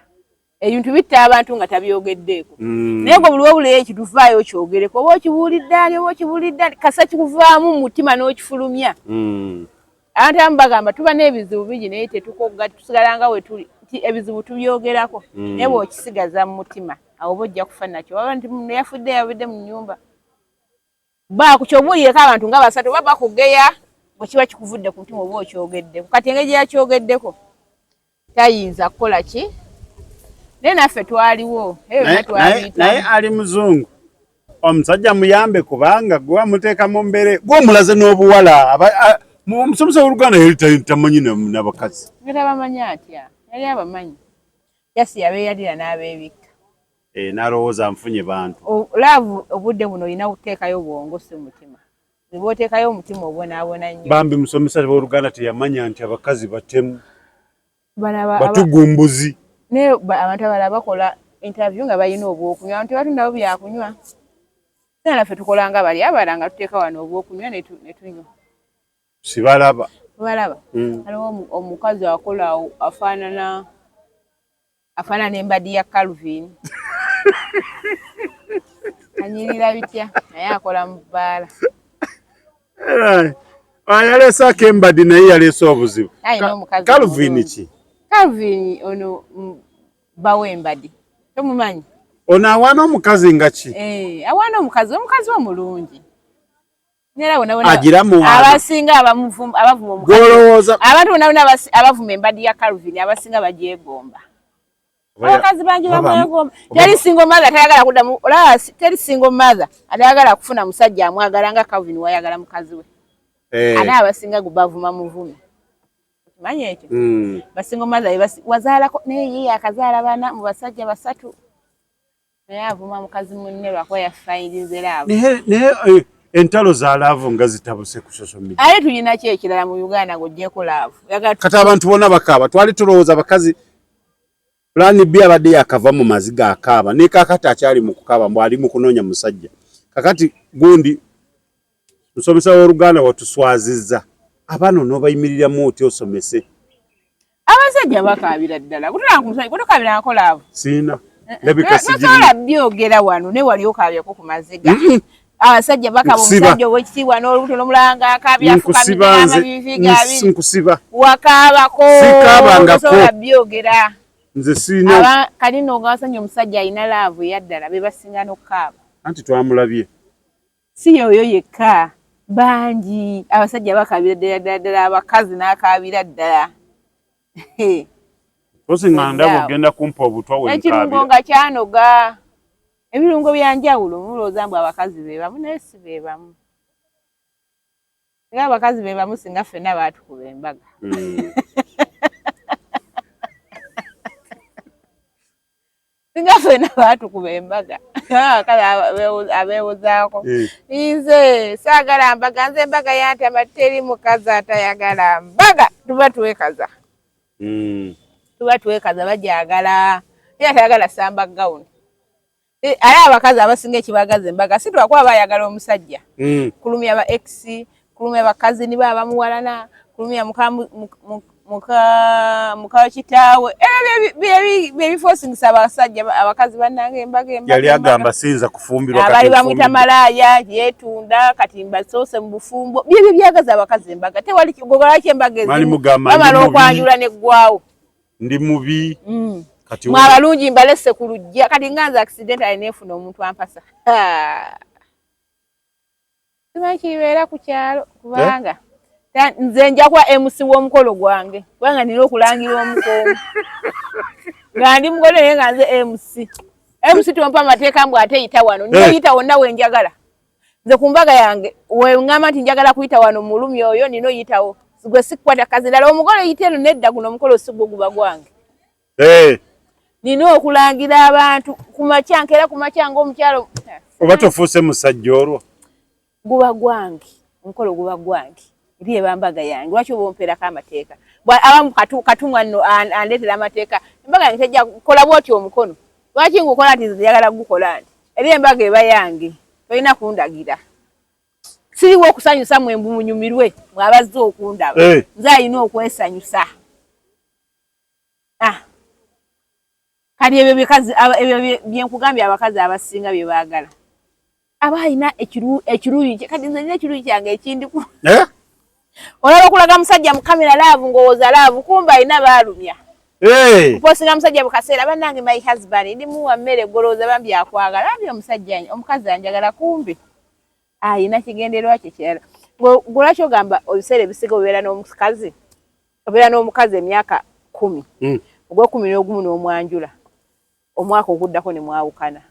Ebintu bitta abantu nga tabyogeddeeko. Naye gwe buli wabula ekintu vaayo okyogereko, oba okibuulidde ani, oba okibuulidde ani, kasa kikuvaamu mu mutima n'okifulumya. Abantu abamu bagamba tuba n'ebizibu bingi naye tetukogga, tusigala nga we tuli, nti ebizibu tubyogerako. Naye bw'okisigaza mu mutima awo oba ojja kufa nakyo. Waba nti yafudde yabadde mu nnyumba, bakukyobuulireko abantu nga basatu oba bakugeya, bwe kiba kikuvudde ku mutima oba okyogeddeko. Kati engeri gye yakyogeddeko tayinza kukola ki, naye naffe twaliwo. Naye ali muzungu omusajja muyambe, kubanga gwe wamuteeka mu mbeere gw'omulaze n'obuwala. Omusomesa w'oluganda yali tamanyi n'abakazi. Nga tabamanyi atya? Yali abamanyi, jasi yabeeyalira n'abeebikka. N'alowooza nfunye bantu. Love obudde buno olina kuteekayo bwongo si mutima. Bwe oteekayo omutima obonaabona nnyo. Bambi musomesa w'oluganda teyamanya nti abakazi batemu, batugumbuzi. Naye abantu abalala bakola interview nga balina obwokunywa, abantu tebatundawo byakunywa. Era naffe tukola nga bali abalala nga tuteeka wano obwokunywa ne tunywa. Sibalaba. Balaba. Waliwo omukazi akola afaanana afaanana embadi ya Calvin, anyirira bitya, naye akola mu bbaala. Yaleese akembadi naye yaleese obuzibu. Calvin ki? Calvin ono bawa embadi, tomumanyi? Ono awaana omukazi nga ki? Awaana omukazi, omukazi omulungi. Agira muwaana abasinga abavuma omukazi, abantu bonna bonna abavuma embadi ya Calvin abasinga bagyegomba. Abakazi bangi bamwegomba. Teri single mother tayagala kuddamu, olaba teri single mother atayagala kufuna musajja amwagala nga Calvin wayagala mukazi we. Ate abasinga bavuma muvume, okimanyi ekyo? Ba single mother wazaalako naye ye akazaala bana mu basajja basatu, naye avuma mukazi munne lwakuba yafayirize love. Naye entalo za love nga zitabuse ku social media. Ate tulina ki ekirala mu Uganda ng'oggyeko love? Kati abantu bonna bakaaba, twali tulowooza abakazi Plan B abadde yakava mu maziga akaaba, ne kakati akyali mu kukaaba mbu ali mu kunoonya musajja. Kakati gundi musomesa w'oluganda watuswazizza, abaana onoobayimiriramu otya osomese? Abasajja bakaabira ddala. Kutokaabira nako love? Siina ndabika. Tosobola byogera wano, naye wali okaabyako ku maziga. Abasajja bakaba, omusajja ow'ekitiibwa n'olubuto n'omulala ng'akaabya. Nkusiba nze, nkusiba. Wakaabako? Sikaabangako. Tosobola byogera. Nze siina. Kali nno ng'abasajja, omusajja alina love eyaddala be basinga n'okukaaba. Anti twamulabye. Si yoyo yekka, bangi abasajja bakaabira ddala ddala ddala, abakazi n'akaabira ddala. Osi nga ndaba ogenda kumpa obutwa. Ekirungo nga kyanoga. Ebirungo bya njawulo, mulowooza mbu abakazi be bamu, naye si be bamu. Singa abakazi be bamu, singa ffenna baatukuba embaga. Singa ffenna baatukuba embaga. Kale abeewozaako. Nze saagala mbaga, nze embaga yantama. Teri mukazi atayagala mbaga, tuba twekaza. Tuba twekaza, bajagala. Teri atayagala samba gawuni. Aye abakazi abasinga ekibagaza embaga si lwakuba bayagala omusajja. Kulumya ba ex, kulumya bakazini ba bamuwalana, kulumya muka kitaawe. Ebyo byebifosingisa abasajja, abakazi bannange embaga, embaga. Yali agamba siyinza kufumbirwa. Abali bamwita malaaya, yeetunda, kati mbasoose mu bufumbo. Byebyo byagaza abakazi embaga. Tewali gogolaki embaga ezimu bamala okwanjula neggwawo. Ndi mubi. Kati mwe abalungi mbalese ku lujja. Kati nga nze accident ali neefuna omuntu ampasa, simanyi kibeera ku kyalo, kubanga nze nja kuba MC w'omukolo gwange, kubanga nina okulangira omukomo nga ndi mugole, naye nga nze MC. MC tompa amateeka mbu ate yita wano, nina oyita wonna wenjagala. Nze ku mbaga yange weŋŋamba nti njagala kuyita wano, mulumi oyo nina oyitawo. Gwe sikukwata kazi ddala omugole yita eno, nedda, guno omukolo si gwo, guba gwange. Nina okulangira abantu ku makya, nkeera ku makya ng'omukyalo. Oba tofuuse musajja olwo? Guba gwange omukolo, guba gwange, eri eba mbaga yange. Lwaki oba ompeerako amateeka? Abamu katumwa nno andeetera amateeka. Embaga yange tejja kola bwoti omukono, lwaki ngukola nti nze njagala gukola nti? Eri embaga eba yange, tolina kundagira. Siriwo okusanyusa mwe mbu munyumirwe mwabazze okundaba. Nze alina okwesanyusa. Ah. Kati ebyo bikazi, ebyo byenkugambye, abakazi abasinga bye baagala, aba alina ekiruyi kye. Kati nze nina ekiruyi kyange ekindiku. Eh? Olaba okulaga musajja mu kamera love, ng'owooza love, kumba alina baalumya. Kuposinga musajja mu kaseera, bannange my husband ndi muwa mmere, golowooza bambi akwagala, bambi omusajja, omukazi anjagala, kumbe ayina kigendererwa kye kirala. Lwaki ogamba ebiseera ebisinga obeera n'omukazi, obeera n'omukazi emyaka 10, ogw'e 11 n'omwanjula, omwaka oguddako ne mwawukana?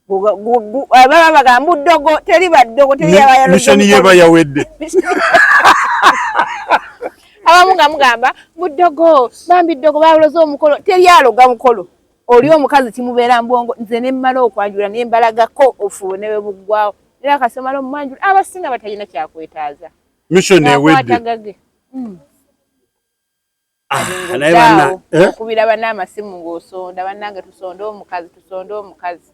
Baba bagamba muddogo, teri baddogo, teri. Mission yeba yawedde. Abamu nga mugamba muddogo, bambi ddogo, baloze omukolo. Teri aloga mukolo. Oli omukazi kimubeera mbwongo. Nze ne mmala okwanjula ne mbalagako ofubo ne bwe buggwawo, era akasomala omumwanjula abasinga batalina kyakwetaaza. Mission ewedde. Gage. Ah, naye banna, eh? Okubira banna amasimu ng'osonda, bannange tusonde omukazi, tusonde omukazi.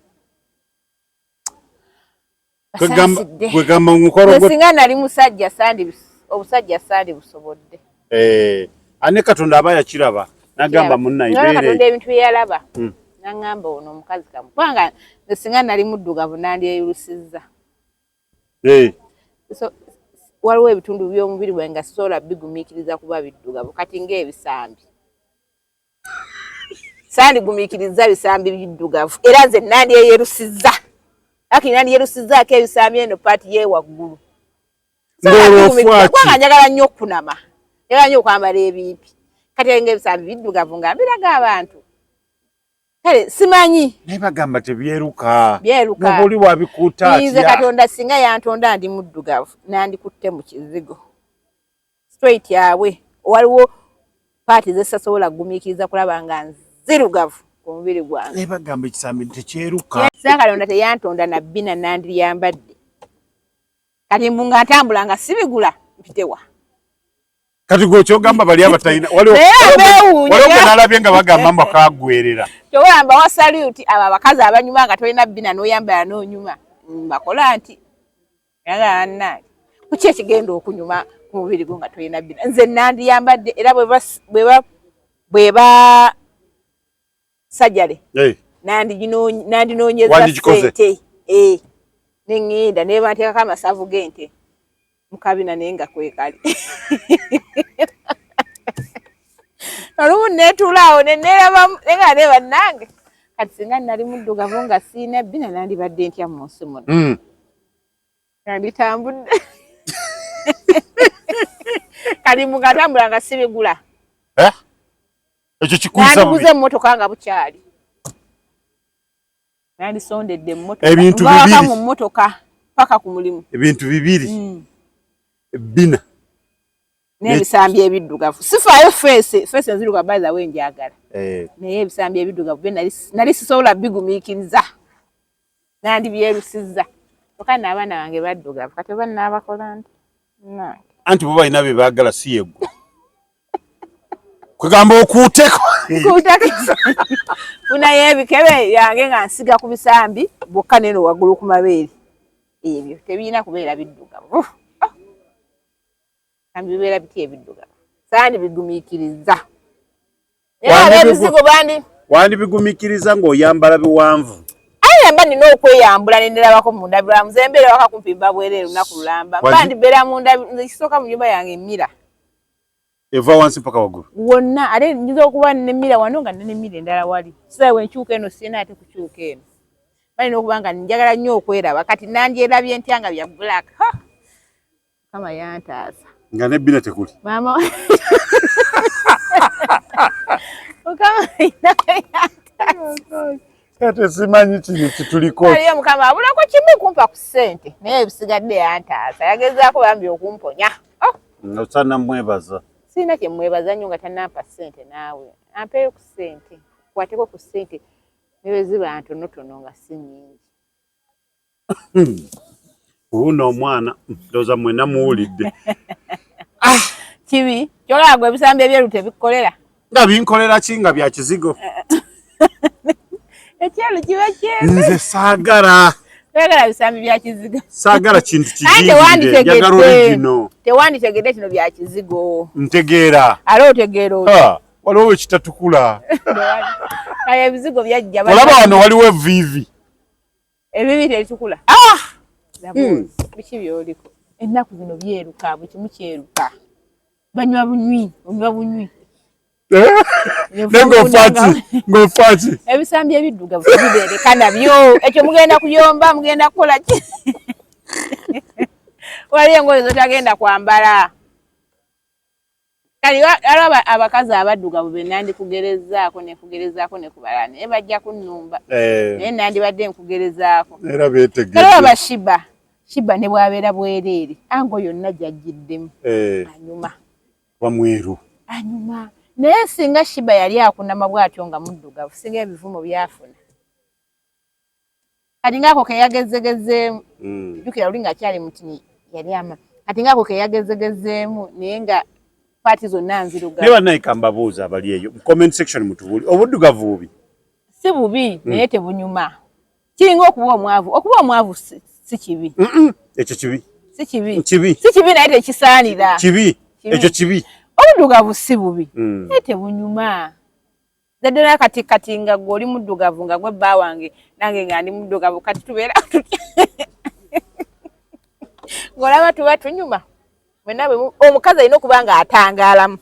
Kwegamba omukolo gwe singa nali musajja sandi, obusajja sandi busobodde. Eh, ane Katonda aba yakiraba nagamba munna. Katonda ebintu bye yalaba naŋŋamba ono omukazi kamu, kubanga nze singa nali muddugavu nandyeyulusizza. So waliwo ebitundu by'omubiri gwange nga sisobola bigumiikiriza kuba biddugavu. Kati ng'ebisambi, sandigumiikiriza bisambi biddugavu, era nze nandyeyerusizza, akiri nandyerusizaako ebisambi eno part yewaggulu, kubanga njagala nnyo okunama, njagala nnyo okwambala ebimpi. Kati nga ebisambi biddugavu nga mbiraga abantu, kale simanyi. Naye bagamba tebyeruka. Byeruka. Oli wabikuuta. Nze Katonda singa yantonda ndi muddugavu, nandikutte mu kizigo straight yaabwe. Waliwo part zesasobola kugumiikiriza kulaba nga nzirugavu ku mubiri gwange. Naye bagamba ekisambi tekyeruka. Singa Katonda teyantonda nabbina, nandiryambadde. Kati mbu nga ntambula nga sibigula, mpitewa? Kati gwe kyogamba bali abatalina, waliwo gwe nalabye nga bagamba mbu akagwerera. Kyogamba wa salute abo abakazi abanyuma nga tolina bbina n'oyambala n'onyuma, bakola nti annange kuki ekigenda okunyuma ku mubiri gwo nga tolina bbina? Nze nandiyambadde, era bweba sajale nandinoonyeza sente neŋŋenda naye banteekako amasavu g'ente mukabina, naye nga kwekali olumu neetuulaawo neneerabamu, naye nga ne bannange, kati singa nali muddugavu nga siina bbina, nandibadde ntya mu nsi muno? Nanditambudde kali mugatambula nga sibigula. Eh? Ekyo kikuyisa bubi. Nandiguze emmotoka nga bukyali. Nandisondedde emmotoka. Ebintu Nva waka bibiri. mu mmotoka paka ku mulimu. Ebintu bibiri. Bina. N'ebisambi ebiddugavu. Sifaayo face, face enzirugavu by the way njagala. Eh. Naye ebisambi ebiddugavu byo nali sisobola bigumiikiriza. Nandibyerusiza. Kyokka nno abaana bange baddugavu kati oba nnaabakola nti? Nange. Anti bo balina bye baagala si yeggwe. Kwegamba okuuteko. Nkuutako. Funayo ebikebe byange nga nsiga ku bisambi bwokka neno waggulu ku mabeere. Ebyo tebirina kubeera biddugavu. Oh. Bisambi bibeera bitya ebiddugavu? Sandibigumiikiriza. Naye ab'ebizigo bandi. Wandibigumiikiriza ng'oyambala biwanvu. Aye mba nina okweyambula ne nderabako mu ndabirwamu. Nze mbeera waka kumpi mba bwereere lunaku lulamba. Mba ndibeera mu ndabirwamu. Nze ekisooka mu nnyumba yange mmira. Eva wansi mpaka waggulu. Wonna ate nnyinza okuba nemmira wano nga nemmira endala wali. Siba bwe nkyuka eno sirina ate kukyuka eno. Mba nina okuba nga njagala nnyo okweraba. Kati nandyerabye ntya nga bya black. Ha! Mukama yantaasa. Nga n'ebbina tekuli. Maama Mukama yantaasa. Ate simanyi kino kituliko. Aliyo Mukama abulako kimu kumpa ku ssente naye ebisigadde yantaasa. Yagezaako bambi okumponya. Oh! Osaana mwebaza. Sirina kye mwebaza nnyo nga tannampa ssente naawe. Ampeeyo ku ssente. Kwateko ku ssente ne bwe ziba ntonotono nga si nnyingi. Wuuno omwana ndowooza mwenna muwulidde. Ah! Kibi kyolaba gwe ebisambi ebyeru tebikukolera. Nga binkolera ki nga bya kizigo? Ekyeru kiba kyeru. Nze saagala. Toyagala bisambi bya kizigo. Saagala kintu kijingirire, njagala original. Tewanditegedde kino bya kizigo. Ntegeera. Ate otegeera otya? Waliwo we kitatukula. Kale ebizigo byajja. Olaba wano waliwo evviivi. Ebibi tebitukula. Ah! Biki by'oliko? Ennaku zino byeruka, buli kimu kyeruka. Banywa bunywi, onywa bunywi. Naye ng'ofa ki? Ng'ofa ki? Ebisambi ebiddugavu tebibeereka nabyo. Ekyo mugenda kuyomba, mugenda kukola ki? Waliyo engoye z'otagenda kwambala. Kale waliwo abakazi abaddugavu be nandikugerezaako nekugerezaako ne ku balala naye bajja kunnumba. Naye nandibadde nkugerezaako. Era beetegedde. Kale aba Shiba, Shiba ne bw'abeera bwereere, ango yonna gy'ajjiddemu. Anyuma. Wamweru. Anyuma. Naye singa Shiba yali akunama bw'atyo nga muddugavu, singa ebivumo byafuna. Kati ng'ako ke yagezegezeemu. Jjukira luli ng'akyali mutini yali ama. Kati ng'ako ke yagezegezeemu naye nga paati zonna nzirugavu. Naye bannaye kambabuuza abali eyo mu comment section mutubuulire, obuddugavu bubi? Si bubi naye tebunyuma. Kiringa okuba omwavu. Okuba omwavu si kibi. Ekyo kibi. Si kibi. Kibi. Si kibi naye tekisaanira. Kibi. Ekyo kibi. Obuddugavu si bubi naye tebunyuma. Naddala kati kati nga gwe oli muddugavu nga gwe bba wange nange nga ndi muddugavu kati tubeera tutya? Ng'olaba tuba tunyuma. Mwenna bwe omukazi alina okuba nga atangaalamu.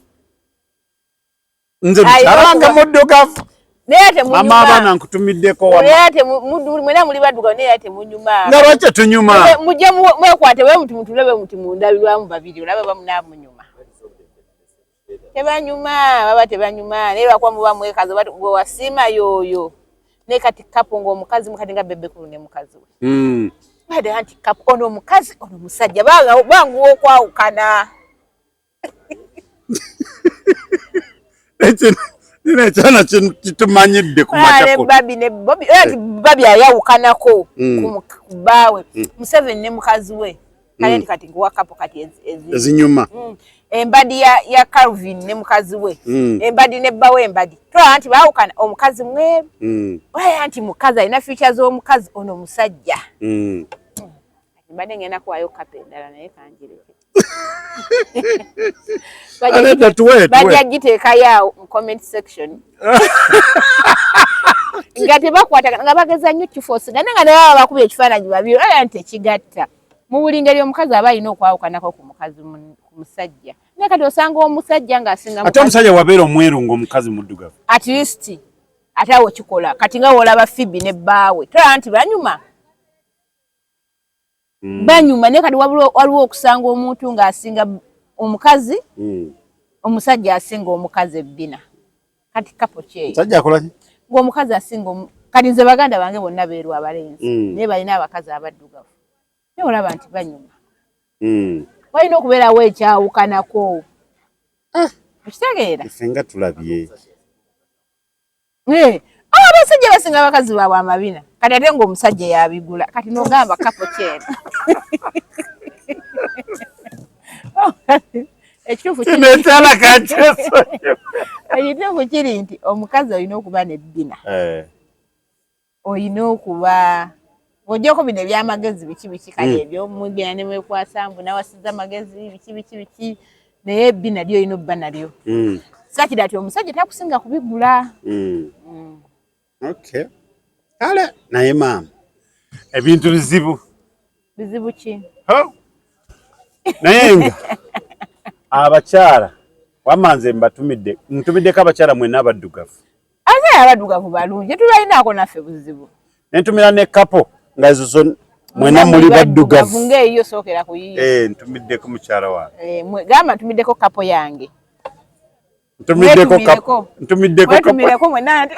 Nze mukyala wange muddugavu. Naye ate munyuma. Mama abaana nkutumiddeko wama. Naye ate mwenna muli baddugavu naye ate munyuma. Nga lwaki tetunyuma? Mujje mwekwate bwe muti mutule bwe muti mu ndabirwamu babiri olaba bamunaamunyuma. Tebanyuma, baba tebanyuma. Naye lwakuba muba mwekaza oba gwe wasiima y'oyo. Naye kati kapo ng'omukazi mukati nga Bebe Cool ne mukazi we. Badde anti kapo ono omukazi ono musajja banguwa okwawukana. Nina ekyana kitumanyidde ku makya. Babi ne Bobi, era Babi ayawukanako ku bbaawe. Museveni ne mukazi we. Kale kati nkuwa kapo kati ezinyuma. Embadi ya Calvin ne mukazi we. Embadi ne bbawe embadi. Tolaba nti baawukana omukazi mweru. Olaba nti mukazi alina future z'omukazi ono musajja. Mbadde ngenda kuwaayo kapo endala naye kanjireke. Bajja giteekayo awo mu comment section. Nga tebakwatagana nga bageza nnyo kifoosiga naye nga ne baba bakubye ekifaananyi babiri olaba nti tekigatta. Mu buli ngeri omukazi aba alina okwawukanako ku mukazi ku musajja. Naye kati osanga omusajja ng'asinga Ate omusajja wabeera omweru ng'omukazi muddugavu. At least ate awo kikola. Kati nga w'olaba Phoebe ne bbaawe tolaba nti banyuma. Banyuma naye kati waliwo okusanga omuntu ng'asinga omukazi, omusajja asinga omukazi ebbina. Kati kapo kyeyo. Omusajja akola ki? Ng'omukazi asinga Kati nze baganda bange bonna beeru abalenzi, naye balina abakazi abaddugavu, naye olaba nti banyuma. Walina okubeerawo ekyawukanako, okitegeera? Ffe nga tulabye. Abasajja basinga abakazi baabwe amabina, kati ate ng'omusajja yabigula, kati n'ogamba couple kyeno. Ekituufu kiri nti omukazi olina okuba nebbina, olina okuba ng'ogyeko bino ebyamagezi biki biki, kale ebyomugenda ne mwekwasa mbu nawasiza magezi biki biki biki, naye ebbina lyo olina obba nalyo, sakira ati omusajja takusinga kubigula. Okay, kale naye maama, ebintu bizibu. Bizibu ki? Naye nga abakyala wamma nze mbatumidde, ntumiddeko abakyala mwenna abaddugavu. Ate abaddugavu balungi, tetubalinaako naffe buzibu. Nentumira ne couple nga ezo mwena muli baddugavu. Ng'eyiyo, sookera ku yiyo. Eh, ntumiddeko mukyala wange. Eh, gamba ntumiddeko couple yange. Ntumiddeko couple, ntumiddeko couple. Mwetumireko mwenna.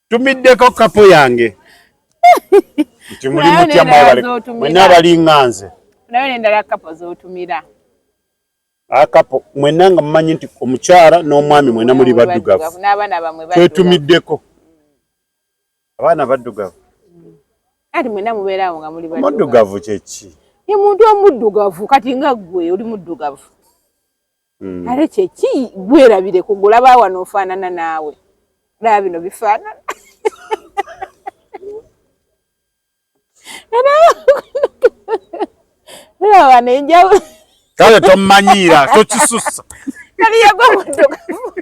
Ntumiddeko couple yange nti muli mutya, mwebale mwenna abalinga nze. Nayo nendala couple z'otumira. A couple mwenna nga mumanyi nti omukyala n'omwami mwenna muli baddugavu. N'abaana bamwe. Twetumiddeko abaana baddugavu. Ati mwenna mubeeraawo nga muli. Omuddugavu kyeki? Ye muntu omuddugavu, kati nga ggwe oli muddugavu. Ate kyeki? Gwerabire kugulaba wano ofaanana naawe, laba bino bifaanana. Laba wano enjawulo. Kale tomanyiira, tokisussa. Kati yegwe muddugavu,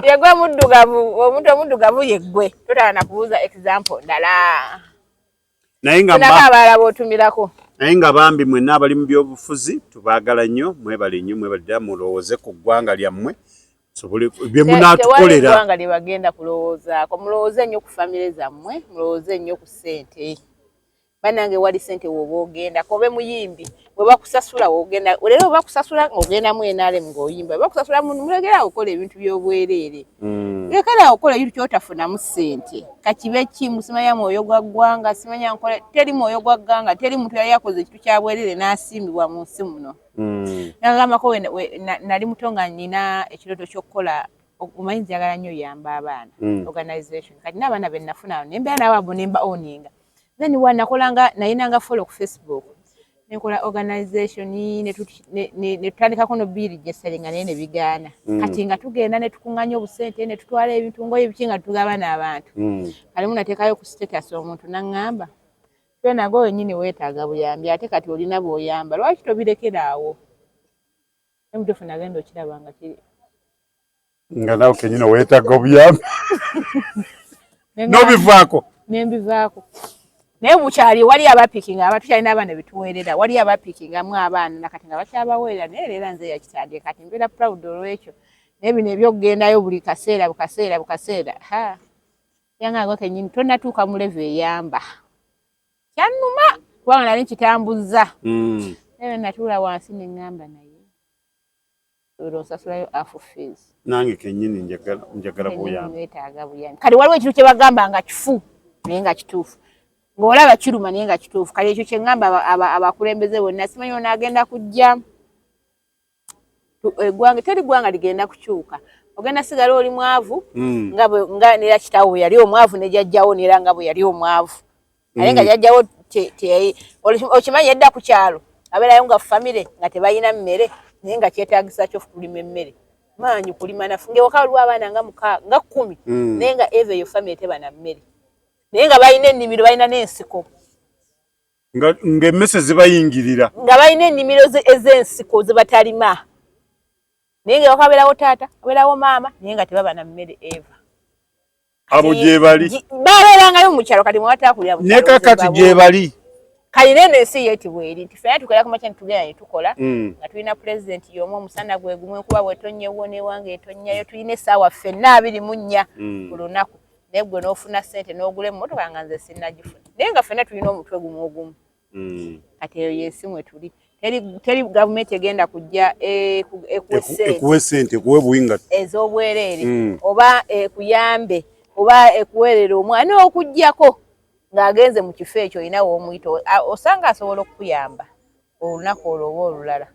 yegwe muddugavu. Omuntu omuddugavu yeggwe, totala kubuuza example ndala. Naye nga nako abalala b'otumirako. Naye nga bambi mwenna abali mu byobufuzi tubaagala nnyo, mwebale nnyo, mwebale ddala, mulowooze ku ggwanga lyammwe sobole bye munaatukolera. Eggwanga lye bagenda kulowoozaako, mulowooze nnyo ku famire zammwe, mulowooze nnyo ku ssente. Bannange, wali ssente woba ogenda kobe muyimbi, bwe bakusasula wogenda leero, bwe bakusasula ng'ogendamu NRM ng'oyimba, bwe bakusasula mulegera okukola ebintu by'obwereere. Lekera okukola ebintu kyotafunamu ssente, kakibe ki, simanya mwoyo gwa ggwanga, simanya nkola. Teri mwoyo gwa ggwanga, teri muntu yali akoze ekintu kya bwereere n'asiimibwa mu nsi muno. Nagambako nali muto nga nina ekirooto ky'okukola, omanyi njagala nnyo oyamba abaana, organization. Kati n'abaana be nafuna nembeera nabo abo nemba owninga, then wanakolanga nayinanga follow ku Facebook, nenkola organization netutandikako no biiri gyesalinga, naye nebigaana. Kati nga tugenda netukuŋŋanya obusente netutwala ebintu ngoye biki nga tugabana abantu. Kalimu nateekayo ku status, omuntu naŋŋamba, "Twenago wenyini weetaaga buyambi, ate kati olina bw'oyamba, lwaki tobirekeraawo?" Emutuufu nagenda okiraba nga kiri nga nawe kenyini weetaaga obuyambi, n'obivaako. Nembivaako, naye bukyali wali abapikinga aba tukyalina abaana betuweerera, wali abapikingamu abaana nakati nga bakyabaweerera, naye leero nze yakitandika, kati mbeera proud olwekyo. Naye bino ebyokugendayo buli kaseera bukaseera bukaseera, ha yangago kenyini tonatuuka mu level eyamba, kyannuma kubanga nali nkitambuzza. Naye natuula wansi neŋŋamba, naye olwo nsasulayo half fees. Nange kenyini njagala buyambi. Neetaaga buyambi. Kati waliwo ekintu kye bagamba nga kifu naye nga kituufu, ng'olaba kiruma naye nga kituufu. Kati ekyo kye ŋŋamba abakulembeze bonna, simanyi ono agenda kujja, eggwanga, teri ggwanga ligenda kukyuka, ogenda sigala oli mwavu. Nga nera kitaawo bwe yali omwavu ne jjajjawo, nera nga bwe yali omwavu, naye nga jjajjawo okimanyi edda ku kyalo abeerayo nga famire nga tebalina mmere, naye nga kyetaagisa kyo kulima emmere maanyi kulima nafu ngewaka waliwo abaana nga muka nga 10, naye nga eva eyo famire teba na mmere, naye nga balina ennimiro, balina n'ensiko. Ng'emmese zibayingirira. Nga balina ennimiro ez'ensiko zebatalima, naye nga ewaka wabeerawo taata, wabeerawo maama, naye nga tebaba na mmere eva. Abo gye bali. Babeerangayo mu kyalo, kati mwebatakulira mu ne kakati gye bali. Kali neno ensi yeetibwa eri nti ffena tukolera ku makya netugenda ne tukola, nga tulina pulezidenti y'omu, omusana gwe gumu, enkuba bwetonnyewo newange etonnyayo, tulina essaawa ffenna 24 ku lunaku, naye gwe n'ofuna ssente n'ogula emmotoka nga nze sinnagifuna, naye nga ffenna tulina omutwe gumu ogumu. Kati eyo yensi mwe tuli. Teri gavumenti egenda kujja ekuwe sente, ekuwe buwinga ez'obwereere oba ekuyambe oba ekuweerere omwana, okuggyako ng'agenze mu kifo ekyo olina w'omuyita, osanga asobola okukuyamba olunaku olwo oba olulala.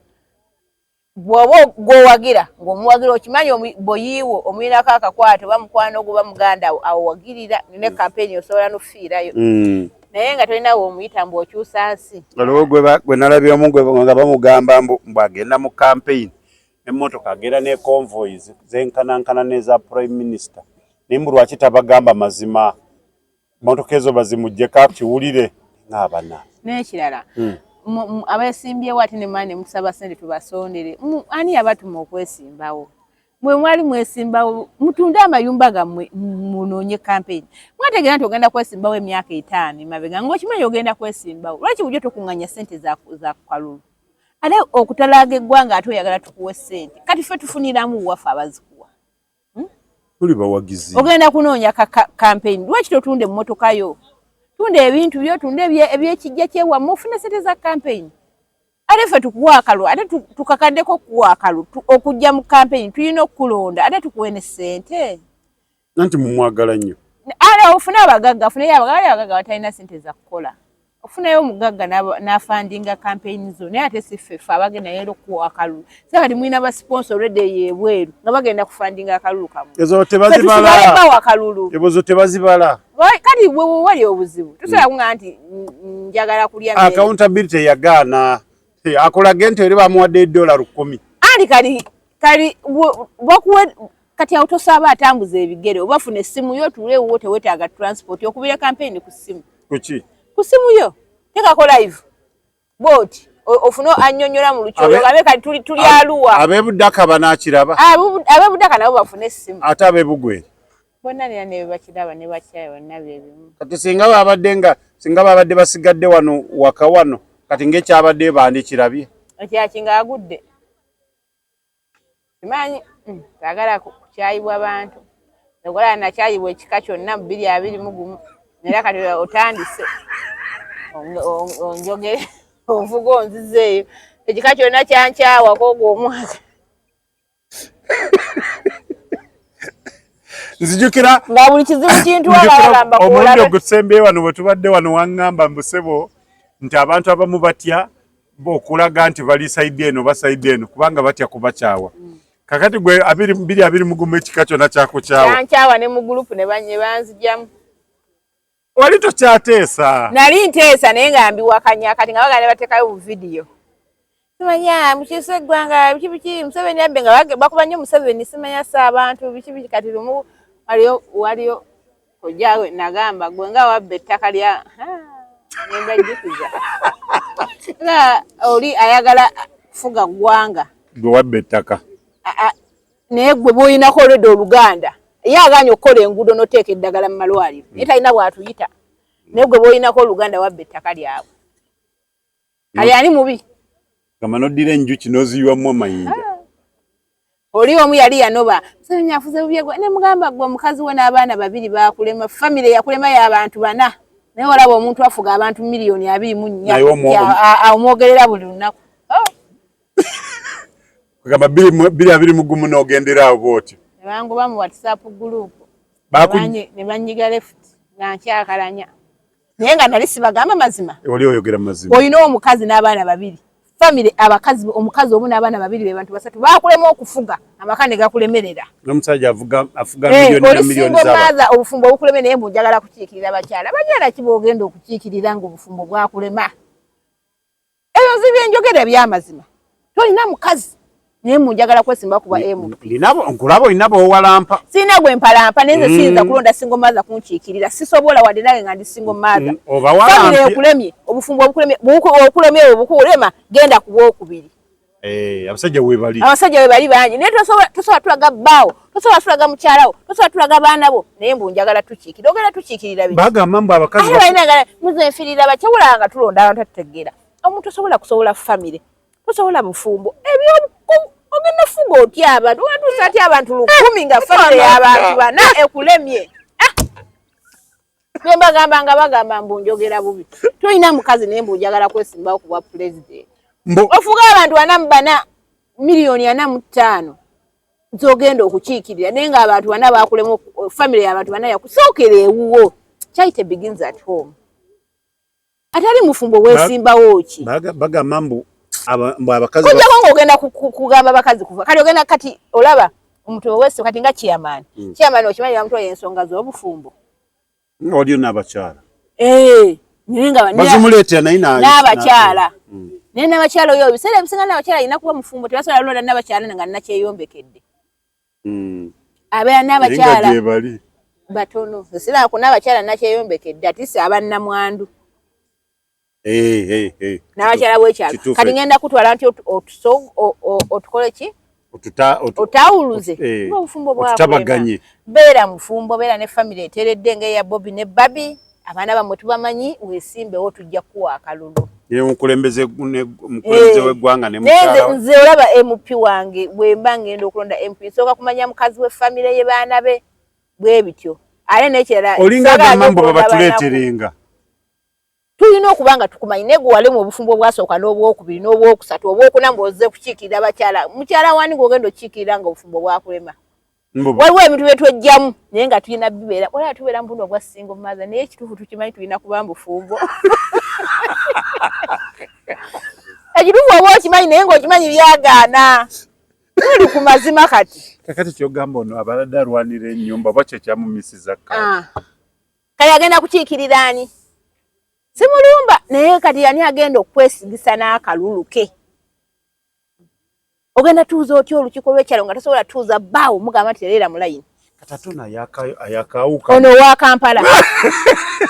Bw'oba gw'owagira ng'omuwagira, okimanyi boyiiwo omuyinako akakwate oba mukwano gwo oba muganda wo, awagirira ne kampeyini osobola n'okufiirayo, naye nga tolina w'omuyita mbu okyusa nsi. Waliwo gwe nalabyemu nga bamugamba mbu agenda mu kampeyini emmotoka, agenda ne convoys zenkanankana n'eza prime minister, naye mbu lwaki tabagamba mazima, mmotoka ezo bazimuggyeko akiwulire ng'abana. N'ekirala, abeesimbyewo ate ne mwana ne mutusaba ssente tubasondere, ani yabatuma okwesimbawo? Mwe mwali mwesimbawo mutunde amayumba gammwe munoonye kampeyini. Mwategeera nti ogenda kwesimbawo emyaka 5 emabega, ng'okimanyi ogenda kwesimbawo, lwaki bulijjo tokuŋŋanya ssente za kalulu ate okutalaaga eggwanga, ate oyagala tukuwe ssente? Kati ffe tufuniramu waffe abazikuwa? Tuli bawagizi. Ogenda kunoonya kampeyini, lwaki totunda emmotoka yo, tunda ebintu byo, tunda ebyekijja kyewammwe ofune ssente za kampeyini, ate ffe tukuwa akalulu, ate tukakaddeko okukuwa akalulu okujja mu kampeyini, tulina okukulonda, ate tukuwe ne ssente? Anti mumwagala nnyo. Ate ofune abagagga, ofuneyo abagagga, abagagga batalina ssente za kukola, ofunayo omugagga n'afundinga kampeyini zo, naye ate si ffe, ffe abagenda era okukuwa akalulu. Se kati mulina ba sponsor already eyo ebweru nga bagenda kufundinga akalulu kammwe. Ezo tebazibala. Bawa akalulu. Ezo tebazibala. Kati wali obuzibu, tusobola kuŋŋamba nti njagala kulya mmere. Accountability yagaana, akolage nti eri bamuwadde $1,000. Ali kali bakuwe kati awo tosaba atambuza ebigere, oba funa essimu yo otuule ewuwo, teweetaaga transport, okubira kampeyini ku ssimu. Kuki? Ku ssimu yo, tekako live bwoti, ofune annyonnyola mu lukyolo, ogambe kati tuli aluwa. Ab'ebuddaka banaakiraba? Ab'ebuddaka nabo bafune essimu. Ate ab'ebugweri? Bonna nera ne bakiraba ne bakyaye, bonna bye bimu. Kati singa babadde nga singa babadde basigadde wano waka wano, kati ng'ekyabadde bandikirabye. Ekyaki ng'agudde, simanyi, saagala kukyayibwa bantu. Okola nakyayibwa ekika kyonna mu 2021, era kati otandise onjogere onvuga onzizeeyo, ekika kyonna kyankyawako ogwo omwaka. Nzijukira nga buli kizibu kintwala bagamba. Omulundi ogusembyeyo wano bwe tubadde wano, waŋŋamba mbusebo nti abantu abamu batya okulaga nti bali side eno oba side eno kubanga batya kubakyawa. Kakati gwe 2021 ekika kyonna kyakukyawa. Kyankyawa ne mu group ne banzijamu. Wali tokyateesa? Nali nteesa naye nga mbiwakanya, kati nga bagenda bateekayo bu vidiyo, simanya mukiisa eggwanga biki biki, Museveni abbe, nga bakuba nnyo Museveni, simanya si abantu biki biki. Kati lumu waliyo kojjaawe nagamba, gwe nga wabba ettaka lya, nembajjukiza nga oli ayagala kufuga ggwanga. Gwe wabba ettaka. Naye gwe bwoyinako olwedde oluganda, ye aganye okukola enguudo n'oteeka eddagala mu malwaliro, naye talina bwatuyita, naye gwe bwoyinako oluganda wabba ettaka lyabwe, kali ani mubi? Gamba noddira enjuki n'oziyiwamu amayinja. Oli omu yali yanoba, Museveni afuze bubi, ne mugamba, gwe omukazi we n'abaana babiri bakulema, famire yakulema y'abantu bana, naye olaba omuntu afuga abantu miliyoni 24 omwogerera buli lunaku. Oh. Kugamba 2021 n'ogendera awo bw'otyo. Ne bangoba mu WhatsApp group, ne banyiga left nga nkyakalanya, naye nga nali sibagamba mazima. Oli oyogera mazima. Olina omukazi n'abaana babiri, famire abakazi, omukazi omu n'abaana babiri, be bantu basatu bakulema okufuga amaka ne gakulemerera. N'omusajja afuga miliyoni na miliyoni z'abantu, obufumbo obukuleme, naye mbu njagala kukiikirira bakyala. Bakyala ki bwogenda okukiikirira ng'obufumbo bwakulema? Ebyo nzi byenjogera ebyamazima. Tolina mukazi naye munjagala kwesimba kuba MP. Nkulaba olina bwowalampa. Sirina gwe mpalampa, naye nze siyinza kulonda single mother kunkiikirira, sisobola, wadde nange nga ndi single mother. Famire ekulemye, obufumbo obukulemye, okulemye obukulema, genda ku bwokubiri. Eh, abasajja webali. Abasajja webali bangi, naye tosobola tulaga bbaawo, tosobola tulaga mukyalawo, tosobola tulaga baana bo, naye mbu njagala tukiikirira. Ogenda tukiikirira biki? Bagamba mbu abakazi balina muze nfirira bakyawula nga tulonda abantu atutegeera. Omuntu osobola kusobola famire, tosobola bufumbo, ebyo ogenda fuga otya abantu? Watuusa atya abantu 1000 nga famire y'abantu bana ekulemye? Ah! Bembagamba nga bagamba mbu njogera bubi. Tolina mukazi naye mbu njagala kwesimbawo ku bwa pulezidenti. Ofuga abantu 44 miliyoni 45 zogenda okukiikirira, naye nga abantu bana bakulemu, family y'abantu bana yakusookera ewuwo. Charity begins at home. Atali mufumbo weesimbawo ki? Bagamba mbu abakazi kujjako ng'ogenda kugamba bakazi kuva kati ogenda kati olaba omuntu wese kati nga chairman. Chairman okimanyi bamutwala ensonga z'obufumbo. Waliyo n'abakyala. Eh, naye nga bazimuleetera naye n'abakyala. Naye n'abakyala oyo ebiseera ebisinga n'abakyala alina kuba mufumbo, tebasobola kulonda n'abakyala nga nakyeyombekedde. Abeera n'abakyala batono, sirako n'abakyala nakyeyombekedde atise abannamwandu. N'abakyala bw'ekyalo kati ngenda kutwala nti otukole ki, otawuluze obufumbo bwakutabaganye. Beera mufumbo, beera ne famire eteredde ng'eya Bobi ne Babi, abaana bammwe tubamanyi, weesimbewo, tujja kukuwa akalulu. Omukulembeze w'eggwanga ne mukyala. Nze olaba MP wange, bwe mba ngenda okulonda MP nsooka kumanya mukazi we, famire ye, baana be, bwe bityo. Ate n'ekirala, olinga agamba mbu babatuleeterenga. Tulina okuba nga tukumanyi, naye gwe walemu obufumbo obwasooka n'obwokubiri n'obwokusatu, obwokuna, mbwozze kukiikirira bakyala. Mukyala wani gwogenda okukiikirira nga obufumbo bwakulema? Waliwo ebintu byetwejjamu naye nga tulina bibeera. Olaba tubeera mu buno obwa single mother, naye ekituufu tukimanyi tulina kuba mubufumbo. Ekituufu oba okimanyi, naye ng'okimanyi byagaana. Tuli ku mazima kati. Kakati kyogamba ono abaladde alwanira ennyumba oba kyekyamumisiza? Ah. Kati agenda kukiikirira ani? Simulumba, naye kati yani agenda okwesigisa n'akalulu ke? Ogenda tuuza otya olukiiko lw'ekyalo nga tosobola tuuza bbaawo mugamba nti tereera mu layini? Kati ate ono ayakawuka. Ono owa Kampala,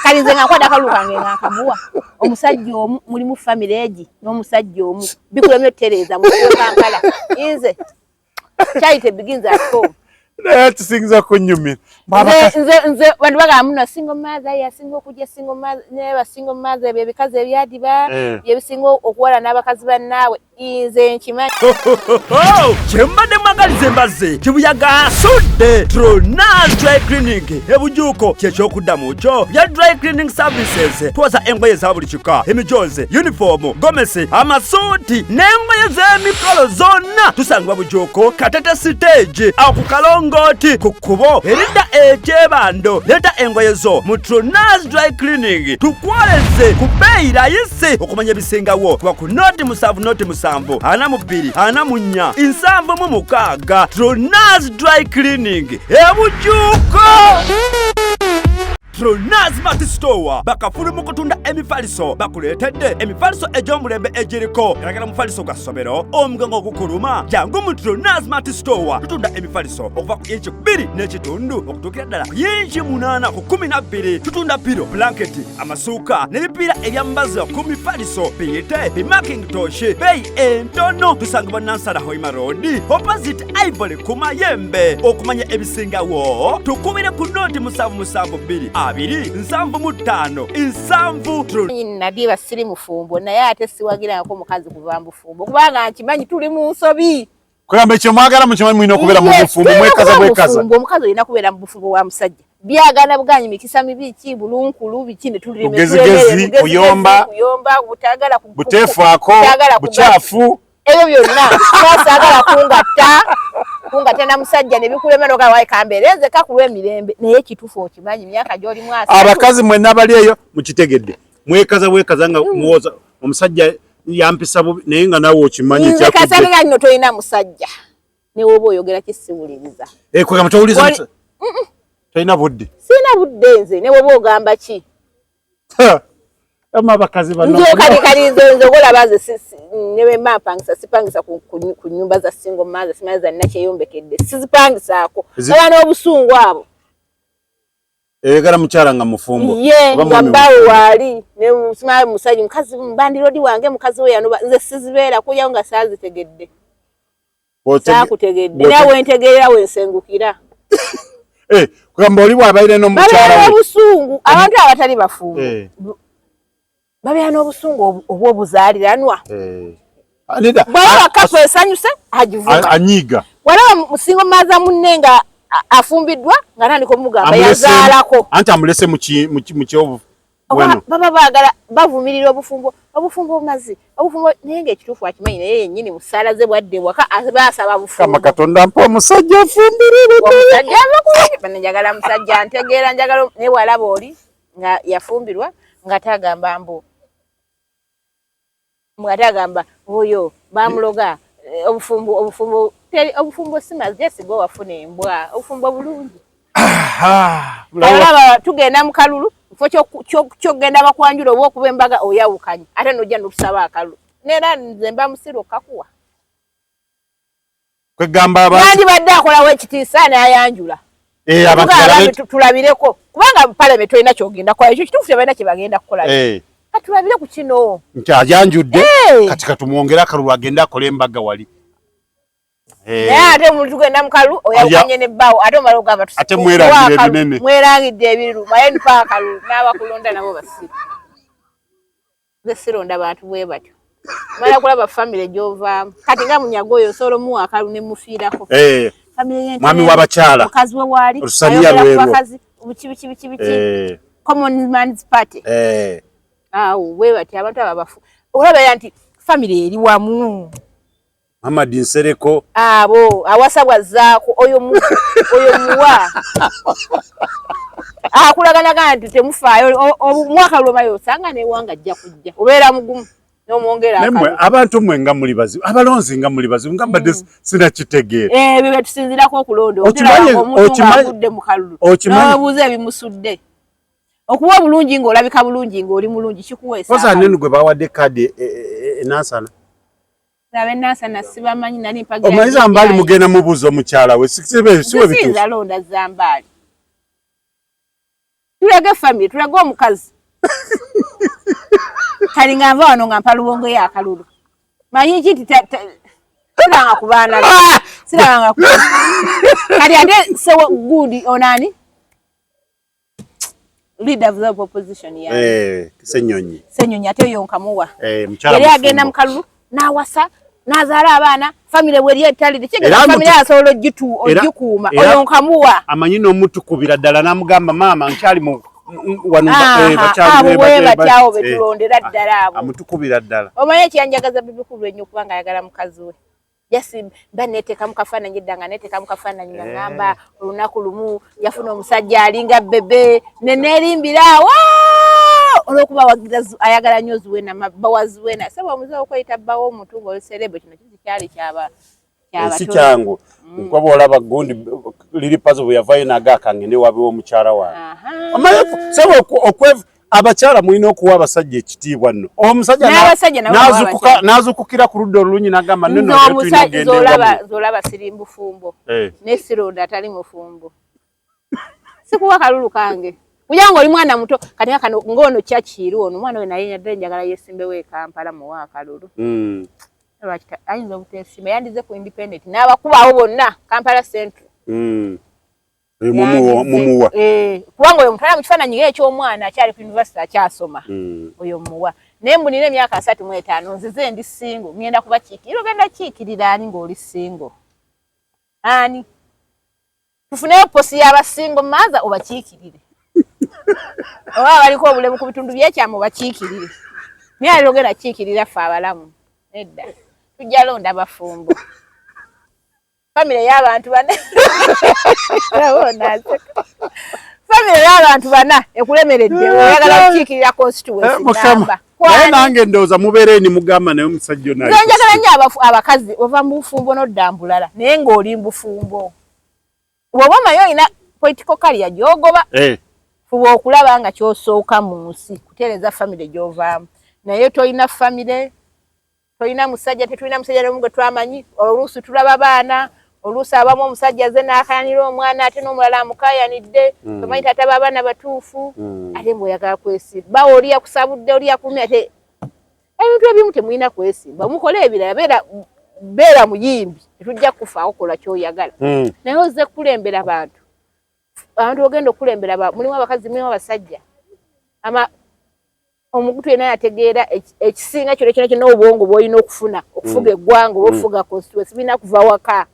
kati nze nga nkwata akalulu kange nga nkamuwa omusajja omu, mulimu famire egi n'omusajja omu, bikulemye otutereeza mu Kampala. Nze charity begins at home. Naye kisingiza kunyumira. Nze bantu bagamba muno single mother yasinga okujja single mother, naye ba single mother ebyo ebikazi ebyadiba byebisinga okuwala n'abakazi bannaabwe. Nze nkimanyi. Kyembadde mwagaliza embazzi kibuyaga asudde. Tronas Dry Cleaning ebujuuko kyekyokuddamu kyo bya dry cleaning services. Twoza engoye za buli kika, emijozi, uniform, gomesi, amasuuti n'engoye z'emikolo zonna. Tusangibwa Bujuuko, Katete stage, awo ku kalongooti ku kkubo eridda ekyebando. Leeta engoye zo mu Tronas Dry Cleaning tukwoleze ku bbeeyi rayisi. Okumanya ebisingawo kuba ku 070 07 42 44 76. Tronas Dry Cleaning ebujuuko. Tronas Mart Store bakafulu mu kutunda emifaliso. Bakuleetedde emifaliso egy'omulembe egiriko galagala mufaliso gwa ssomero, omugongo ogukuluma, jangu mu Tronas Mart Store. Tutunda emifaliso okuva ku inchi 2.5 okutuukira ddala ku yinchi 8 ku 12. Tutunda pillow, blanketi, amasuuka n'ebipiira ebyambazo ku mifaliso biyite bimakintosh, beeyi entono. Tusangibwa Nansana Hoima Road, opposite Ivory ku Mayembe. Okumanya ebisingawo tukubire ku 077 2 75 7. Nadiba siri mufumbo, naye ate siwagirangako mukazi kuva mufumbo, kubanga nkimanyi tuli mu nsobi. Kugamba ekyo mwagala mukimanyi mulina okubeera mu bufumbo, mwekaza bwekaza. Omukazi olina kubeera mu bufumbo bwa musajja. Byagana buganyi, mikisa mibi ki, bulunkulu biki, ne Bugezigezi, kuyomba. Kuyomba, butagala buteefaako, bukyafu. Ebyo byonna saagala kungatta na musajja ne bikulema noga wayi kambeere nze kakulwa emirembe. Naye ekituufu okimanyi myaka gy'olimu 30. Abakazi mwenna abali eyo mukitegedde, mwekaza bwekaza nga muwoza omusajja yampisa bubi, naye nga naawe okimanyi. Nze kasanga nno tolina musajja, ne woba oyogera kisiwuliriza. Kwegamba towuliriza, tolina budde. Sirina budde nze, ne woba ogamba ki. Ama abakazi bano. Nze kali kali nze olaba nze ne bwe mba mpangisa, sipangisa ku nyumba za single mother, simanyi za nakyeyombekedde, sizipangisaako. Baba n'obusungu abo. Eyagala mukyala nga mufumbo. Ye nga bbaawe waali ne simanyi musajja mukazi bandirodi wange mukazi we yanoba, nze sizibeera kuyawo nga saazitegedde. Saakutegedde, naye wentegeerera wensengukira. Eh, kugamba oli bw'abaire n'omukyala we n'obusungu, abantu abatali bafumbo babeera n'obusungu obw'obuzaaliranwa. Bw'alaba kapo esanyuse agivuga. Anyiiga. Walaba musingo maaza munne nga afumbiddwa nga tandika omugamba yazaalako. Anti amulese mu kyovu. Baba baagala bavumirira obufumbo. Obufumbo obumazi, obufumbo, naye ng'ekituufu akimanyi, naye yennyini mu ssaala ze bwadde waka baasaba bufumbo. Kama Katonda mpa omusajja afumbirire. Omusajja abakulungi, njagala musajja ntegeera, njagala, naye bw'alaba oli nga yafumbirwa nga tagamba mbu, nga tagamba oyo bamuloga, obufumbo, obufumbo, obufumbo si mazzi, si gwe wafuna embwa, obufumbo bulungi. Olaba tugenda mu kalulu, kifo ky'okugenda bakwanjula oba okuba embaga oyawukanye, ate n'ojja n'otusaba akalulu, neera nze mba musiru okakuwa. Kwegamba abantu yandibadde akolawo ekitiisa n'ayanjula. Abantu tulabireko, kubanga parliament tolina kyogenda kukola, ekyo kituufu tebalina kye bagenda kukola. Katulabire ku kino. Nti ajanjudde, kati katumwongere akalulu agende akole embaga wali. Naye ate tugenda mu kalulu oyawukanye n'ebbaawo, ate omala ogamba ate mwerangire ebinene, mwerangidde ebiriru, maye mpa akalulu n'abakulonda nabo basiru. Nze sironda bantu bwe batyo, mala kulaba famire gy'ovaamu. Kati nga Munyaga oyo osobola omuwa akalulu ne mufiirako. Mwami w'abakyala, mukazi we waali Lusaniya lwerwo, bakazi biki biki biki biki, Common Man's Party. Awo bwe batyo abantu abo abafu olaba nti famire eri wamu. Muhammad Nsereko abo awasa bwazzaako oyo oyo muwa akulaganaga nti temufaayo omwaka lwomayo osanga newanga ajja kujja obeera mugumu n'omwongera. Nemwe abantu mwe nga muli bazibu, abalonzi nga muli bazibu, nga mbadde sinakitegeera. Ebyo bye tusinziirako okulonda, omuntu ng'agudde mu kalulu n'obuuza ebimusudde okuba obulungi, ng'olabika bulungi, ng'oli mulungi, kikuweesa. Koza nene gwe bawadde kaadi enansana. Abenansana sibamanyi, nali mpagira. Omanyi Zambaali mugenda mubuuza omukyala we siwe bituufu. Siyinza londa Zambaali. Tulage famire, tulage omukazi. Kali nga nva wano nga mpa Lubongo ye akalulu, manyi ki nti siranga ku baana be, siranga ku kati ate sewo gundi onani leader of the opposition ya Senyonyi. Senyonyi ate oyo nkamuwa. Mukyala yali mufumbo. Agenda mu kalulu n'awasa n'azaala abaana, famire bweri etalire Era kigenda famire asobola ogikuuma, oyo nkamuwa. Amanyi n'omutukubira ddala n'amugamba, maama nkyali mu wano bakyali abo bwe batyawo betulondera ddala abo. Amutukubira ddala. Omanyi ekyanjagaza Bebe Cool ennyo kubanga ayagala mukazi we. Jasi mba neteeka mu kafaananyi edda, nga neteeka mu kafaananyi nga ngamba olunaku lumu yafuna omusajja alinga Bebe, ne neerimbira awo olw'okuba wagira ayagala nnyo Zuwena, bawa Zuwena saba omuze okweyita bbawo omuntu ng'oli celeb, kino kizi kyali kyaba Si kyangu nkuba bwolaba gundi Lil Pazo bwe yavayo naga kangende wabewo omukyala wange. Omanyi saba okwe abakyala mulina okuwa abasajja ekitiibwa nno omusajja N'abasajja nabo bawa abakyala. N'azukukira ku ludda olulungi n'agamba nno nze nno tulina omusajja okugenda ewammwe. Nze olaba siri mbufumbo ne sironda atali mufumbo, sikuwa kalulu kange kugira nga oli mwana muto. Kati nga kano ng'ono kyakiiru ono omwana we naye nyadde njagala yesimbewo e Kampala, muwa akalulu. Lwaki ayinza obuteesimba, yandize ku independent n'abakuba abo bonna Kampala Central. Oyo mumuwa. Kubanga oyo mutwala mu kifaananyi ng'ekyomwana akyali ku university akyasoma. Oyo muwa, naye mbu nina emyaka 35 nzize ndi single, ngenda kubakiikirira, ogenda kiikirira ani ng'oli single? Ani tufuneyo posi y'aba single mother obakiikirire, oba abaliko obulemu ku bitundu byekyama obakiikirire, naye ate ogenda kiikirira ffe abalamu? Nedda, tujja londa bafumbo, famire y'abantu bana. Famire y'abantu bana ekulemeredde, oyagala kukiikirira constituency Mukama. namba. Naye nange ndowooza mubeere ni mugamba naye omusajja ono Nze njagala nnyo abakazi ova mu bufumbo n'odda mbulala, naye ng'oli mu bufumbo bw'oba omanyi olina political career gy'ogoba, fuba okulaba nga ky'osooka mu nsi kutereeza famire gy'ovaamu, naye tolina famire, tolina musajja, tetulina musajja n'omu gwe twamanyi. Oluusi tulaba baana, oluusi abamu omusajja aze n'akayanira omwana ate n'omulala amukayanidde. Tomanyi taata b'abaana batuufu. Ate mbw'oyagala kwesimba, bawa oli yakusabudde, oli yakulumye, ate ebintu ebimu temulina kwesimba, mukole ebirala, beera beera muyimbi, tetujja kufaako, kola ky'oyagala. Naye ozze kukulembera bantu, abantu ogenda okukulembera mulimu abakazi, mulimu abasajja, ama omugutu yenna yategeera ekisinga kyona kyona kyonna obwongo bw'olina okufuna okufuga eggwanga oba okufuga constituency birina kuva waka,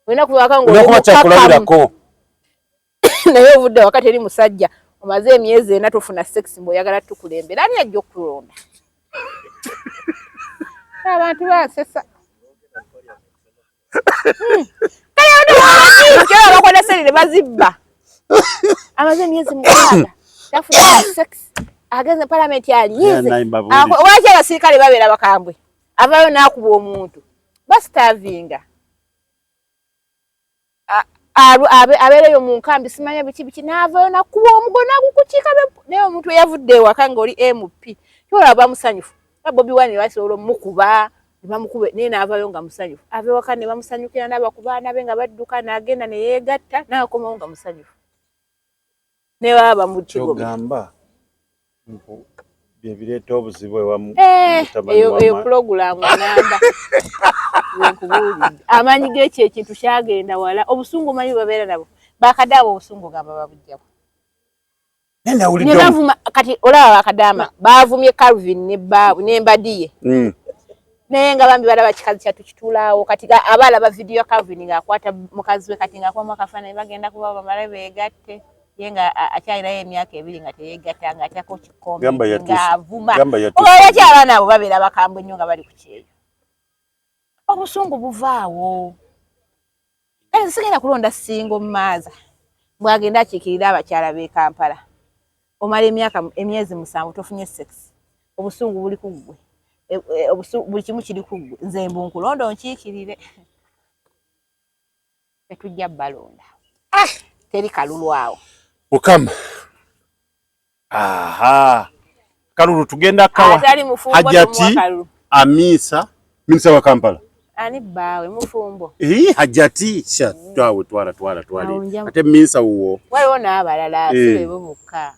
olina kuva waka olina kuba ng'oli kyakulabirako. Naye ovudde waka teri musajja, omaze emyezi 4 tofuna sex, mbw'oyagala tukulembera, ani ajja okulonda? Abantu basesa. Kale bakola sente bazibba. Amaze emyezi 6 tafuna sex, agenze palamenti alinyize. Lwaki abasirikale babeera bakambwe? Avaayo n'akuba omuntu, basitavinga abeereyo mu nkambi simanya biki biki, n'avaayo n'akuba omugo n'agukukiika. Naye omuntu eyavudde ewaka ng'oli MP kyolaba bamusanyufu. Bobi Wine basobola omukuba ne bamukuba, naye n'avaayo nga musanyufu. Ava ewaka ne bamusanyukira n'abakuba baana be nga badduka, n'agenda ne yeegatta n'akomawo nga musanyufu, ne baba bamutigomya. Kyogamba byebireeta obuzibu ewamu. Eyo pulogulaamu namba nkubuulidde. Amaanyi g'ekyo ekintu kyagenda wala. Obusungu omanyi babeera nabo bakadaama, obusungu gamba babugjawo ne bavuma. Kati olaba bakadaama bavumye Calvin ne baabwe n'embadiye, naye nga bambi balaba kikazi kyattu kituulaawo. Kati aba alaba vidiyo ya Calvin ng'akwata mukazi we, kati ng'akubamu akafaananyi, bagenda kuba bamale beegatte, ye nga akyalinayo emyaka 2 nga teyeegatta, ng'atyako kikombe ng'avuma. Lwaki abaana abo babeera bakambwe nnyo nga bali ku kyeyo? Obusungu buvaawo. Kale sigenda kulonda single mother bwagenda akiikirira abakyala b'e Kampala. Omala emyaka emyezi 7 tofunye sex, obusungu buli ku ggwe, buli kimu kiri ku ggwe. Nze mbu nkulonda onkiikirire, tetujja balonda, teri kalulu awo. Mukama, aha, kalulu tugenda kawa. Atali mufumbo. Hajati Amisa, minisita wa Kampala. Ani bbaawe mufumbo? Hajati sha twawe twala twala twala ate minsa wuwo. Waliwo n'abalala, si bebo bokka.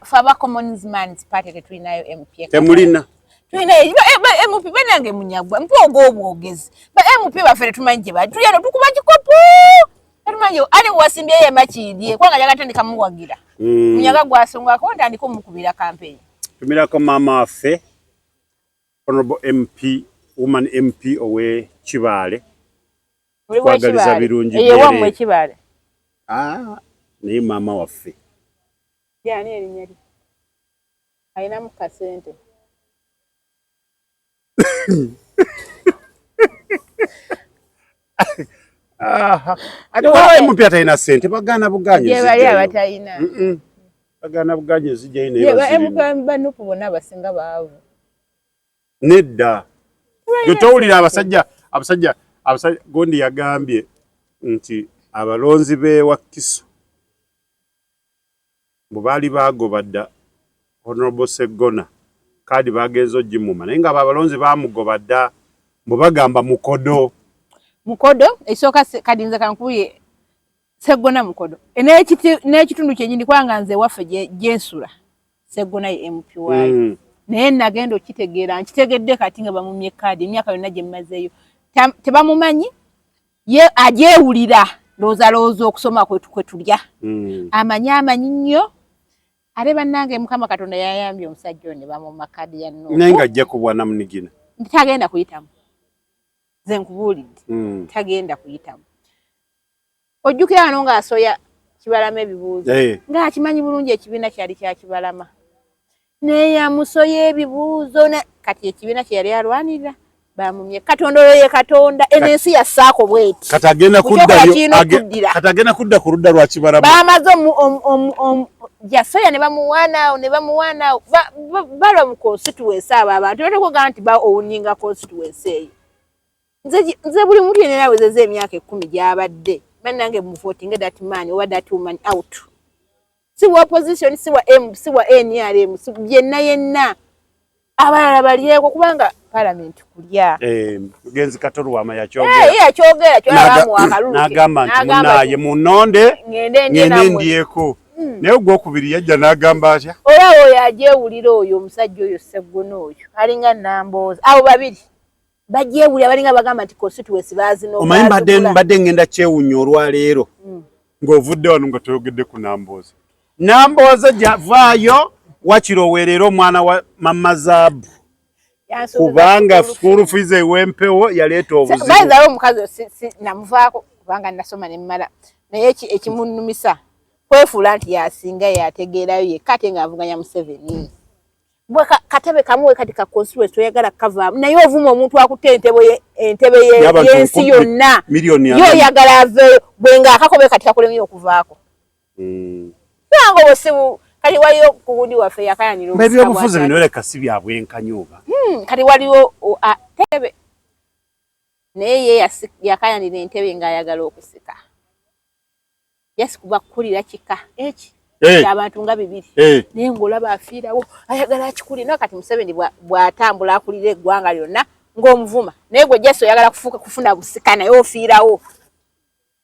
Fe aba Common Man's Party tetulinayo MP. Temulina? Tulina MP banange Munyagwa mpa ogwogezi. Ba MP baffe tetumanyi gye bali. Tuli eno tukuba kikopo, tetumanyi ani wasimbyeyo emakindye, kubanga njagala tandika muwagira. Munyaga gwasongako ntandika omukubira campaign. Tumirako maama waffe, Honorable MP, woman MP owe Kibaale. Twagaliza birungi. Eyewammwe Kibaale? Ah, naye maama waffe. Yani erinnya lye alinamu kasente? Ate waliwo MP atalina ssente, bagaana bugaanyi. Gye bali abatalina. Bagaana bugaanyi zijjayo naye. Ba MP ba NUP bonna abasinga baavu. Nedda, gwe towulira abasajja abasajja abasajja gondi yagambye nti abalonzi b'e Wakiso bwe baali baagoba dda Honorable Seggona, kaadi bagenze ogimuma, naye nga abo abalonzi baamugoba dda, bwe bagamba mukodo. Mukodo esooka. Kati nze kankubuye, Seggona mukodo n'ekitundu kyennyini, kubanga nze waffe gyensula Seggona ye MP waayo. Naye nagenda okitegeera, nkitegedde kati nga bamumye kaadi. Emyaka yonna gye mmazeeyo tebamumanyi. Ye agyewulira, ndowooza lowooza okusoma kwe tulya. Amanyi amanyi nnyo. Ate bannange, Mukama Katonda yayambye omusajja oyo ne bamuma kaadi ya NUP. Naye ng'ajja kubwanamunigina. Tagenda kuyitamu, nze nkubuulidde. Tagenda kuyitamu. Ojjukira wano ng'asoya Kibalama ebibuuzo, ng'akimanyi bulungi ekibiina kyali kya Kibalama, naye yamusoya ebibuuzo. Kati ekibiina kye yali alwanirira bamumye. Katonda oyo ye Katonda. Eno ensi yassaako bweti. Kati agenda kuddayo, kati agenda kudda ku ludda lwa Kibalama. Bamaze jasoya ne bamuwaanaawo ne bamuwaanaawo. Balwa mu constituency abo abantu batekugamba nti ba owninga constituency eyo. Nze buli muntu yenna awezezza emyaka 10 gy'abadde, bannange, muvotinge that man oba that woman out. Si wa opposition, si wa M, si wa NRM, si yenna yenna, abalala balyeko, kubanga parliament kulya. Mugenzi Kato Lubwama yakyogera. Eh, yakyogera kyolaba akalulu. N'agamba nti munaaye munonde ngende ngende ndyeko. Naye ogwokubiri yajja n'agamba atya? Olaba oyo agyewulira, oyo omusajja oyo Seggona oyo alinga Namboozi, abo babiri bagyewulira, balinga bagamba nti constituency bazino. Omanyi mbadde ngenda kyewunya olwaleero ng'ovudde wano nga toyogedde ku Nambooze. Nambooze javaayo wakiri oweerera omwana wa Mama Zaabu, kubanga school fees ew'empewo yaleeta obuzibu. Bayizawo omukazi namuvaako kubanga nasoma nemmala, naye ekimunumisa kwefuula nti yasinga yategeerayo yekka, ate ng'avuganya Museveni. Bwe katebe kamuwe kati ka constituency toyagala kavaamu naye ovuma omuntu akutte entebe entebe y'ensi yonna yo oyagala aveeyo bwe nga akakobe kati kakulemye okuvaako hmm. Nange obusibu kati waliyo kugundi waffe yakayanira ebyobufuzi bino leka si bya bwenkanya oba hmm, kati waliwo tebe naye ye yakayanira entebe ng'ayagala okusika just kuba kukulira kika eki hey. Abantu nga bibiri hey. Naye ng'olaba afiirawo ayagala akikuli naye kati Museveni bw'atambula akulira eggwanga lyonna ng'omuvuma naye gwe just oyagala kufuuka kufuna busika naye ofiirawo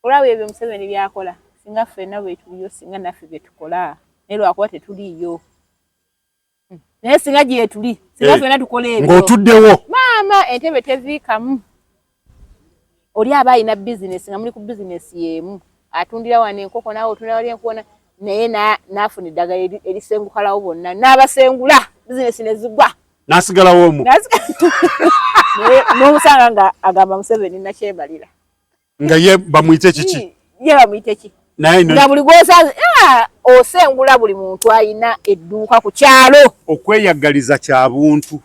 olaba ebyo Museveni byakola singa ffenna bwetuliyo singa naffe byetukola naye lwakuba tetuliiyo hmm. Naye singa gyetuli singa eh, ffenna tukola ebyo ng'otuddewo maama entebe teviikamu oli aba alina bizinesi nga muli ku bizinesi y'emu atundira wano enkoko naawe otundira wali enkoko naye n'afuna eddagala erisengukalawo bonna n'abasengula bizinesi ne zigwa n'asigalawo omu n'omusanga nga agamba Museveni nakyemalira nga ye bamuyite kiki ye bamuyite ki nga buli gwosanze ah, osengula buli muntu alina edduuka ku kyalo okweyagaliza kya buntu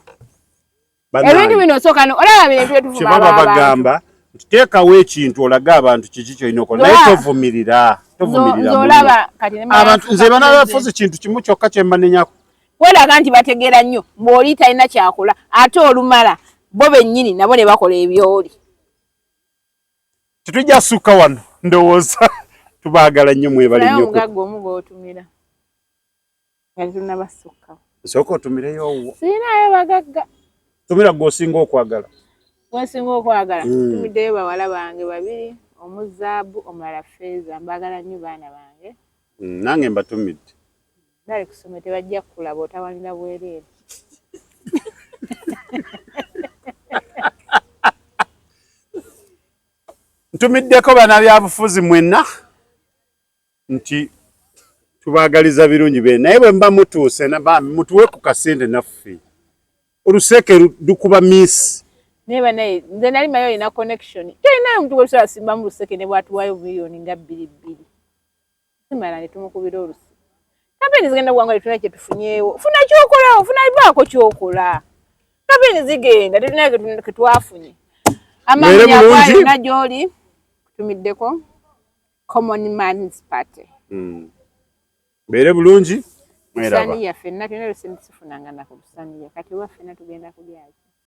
ebintu bino osooka olaba bino ebintu byetuvuma kyebaba bagamba nti teekawo ekintu olage abantu kiki kyolina okola naye tovumirira tovumirira abantu nze banabafuzi kintu kimu kyokka kyembanenyako kweraga nti bategeera nnyo ng'oli talina kyakola ate olumala bo bennyini nabo ne bakola ebyoli tetujja sukka wano ndowooza tubaagala nnyo mwebale nnyo omugagga omu gw'otumira nga tetunnabasukka nsooka otumireyo owwo sirinayo bagagga tumira gw'osinga okwagala gwensinga okwagala hmm. tumiddeyo bawala bange babiri omu zaabu omulala feeza mbaagala nnyo baana bange hmm, nange mbatumidde bali kusoma tebajja kukulaba otawanira bwereere ntumiddeko banabyabufuzi mwenna nti tubaagaliza birungi be naye bwe muba mutuuse mutuwe ku kasente naffe oluseeke lukuba miisi naye banaye nze nali mayo olina connection tolinayo omuntu gwetusobola simbamu luseke ne bwatuwayo miliyoni nga bbiri bbiri simala ne tumukubira olusi kampeni zigenda kuwanga tetulina kyetufunyeewo funa kyokola ofuna baako kyokola kampeni zigenda tetulina ketwafunye amamunyakwayo gyoli kutumiddeko common man's party mm. Beere bulungi mweraba yaffe nna tulina lusente sifunanga nako lusaniya kati oba ffenna tugenda kulyaki.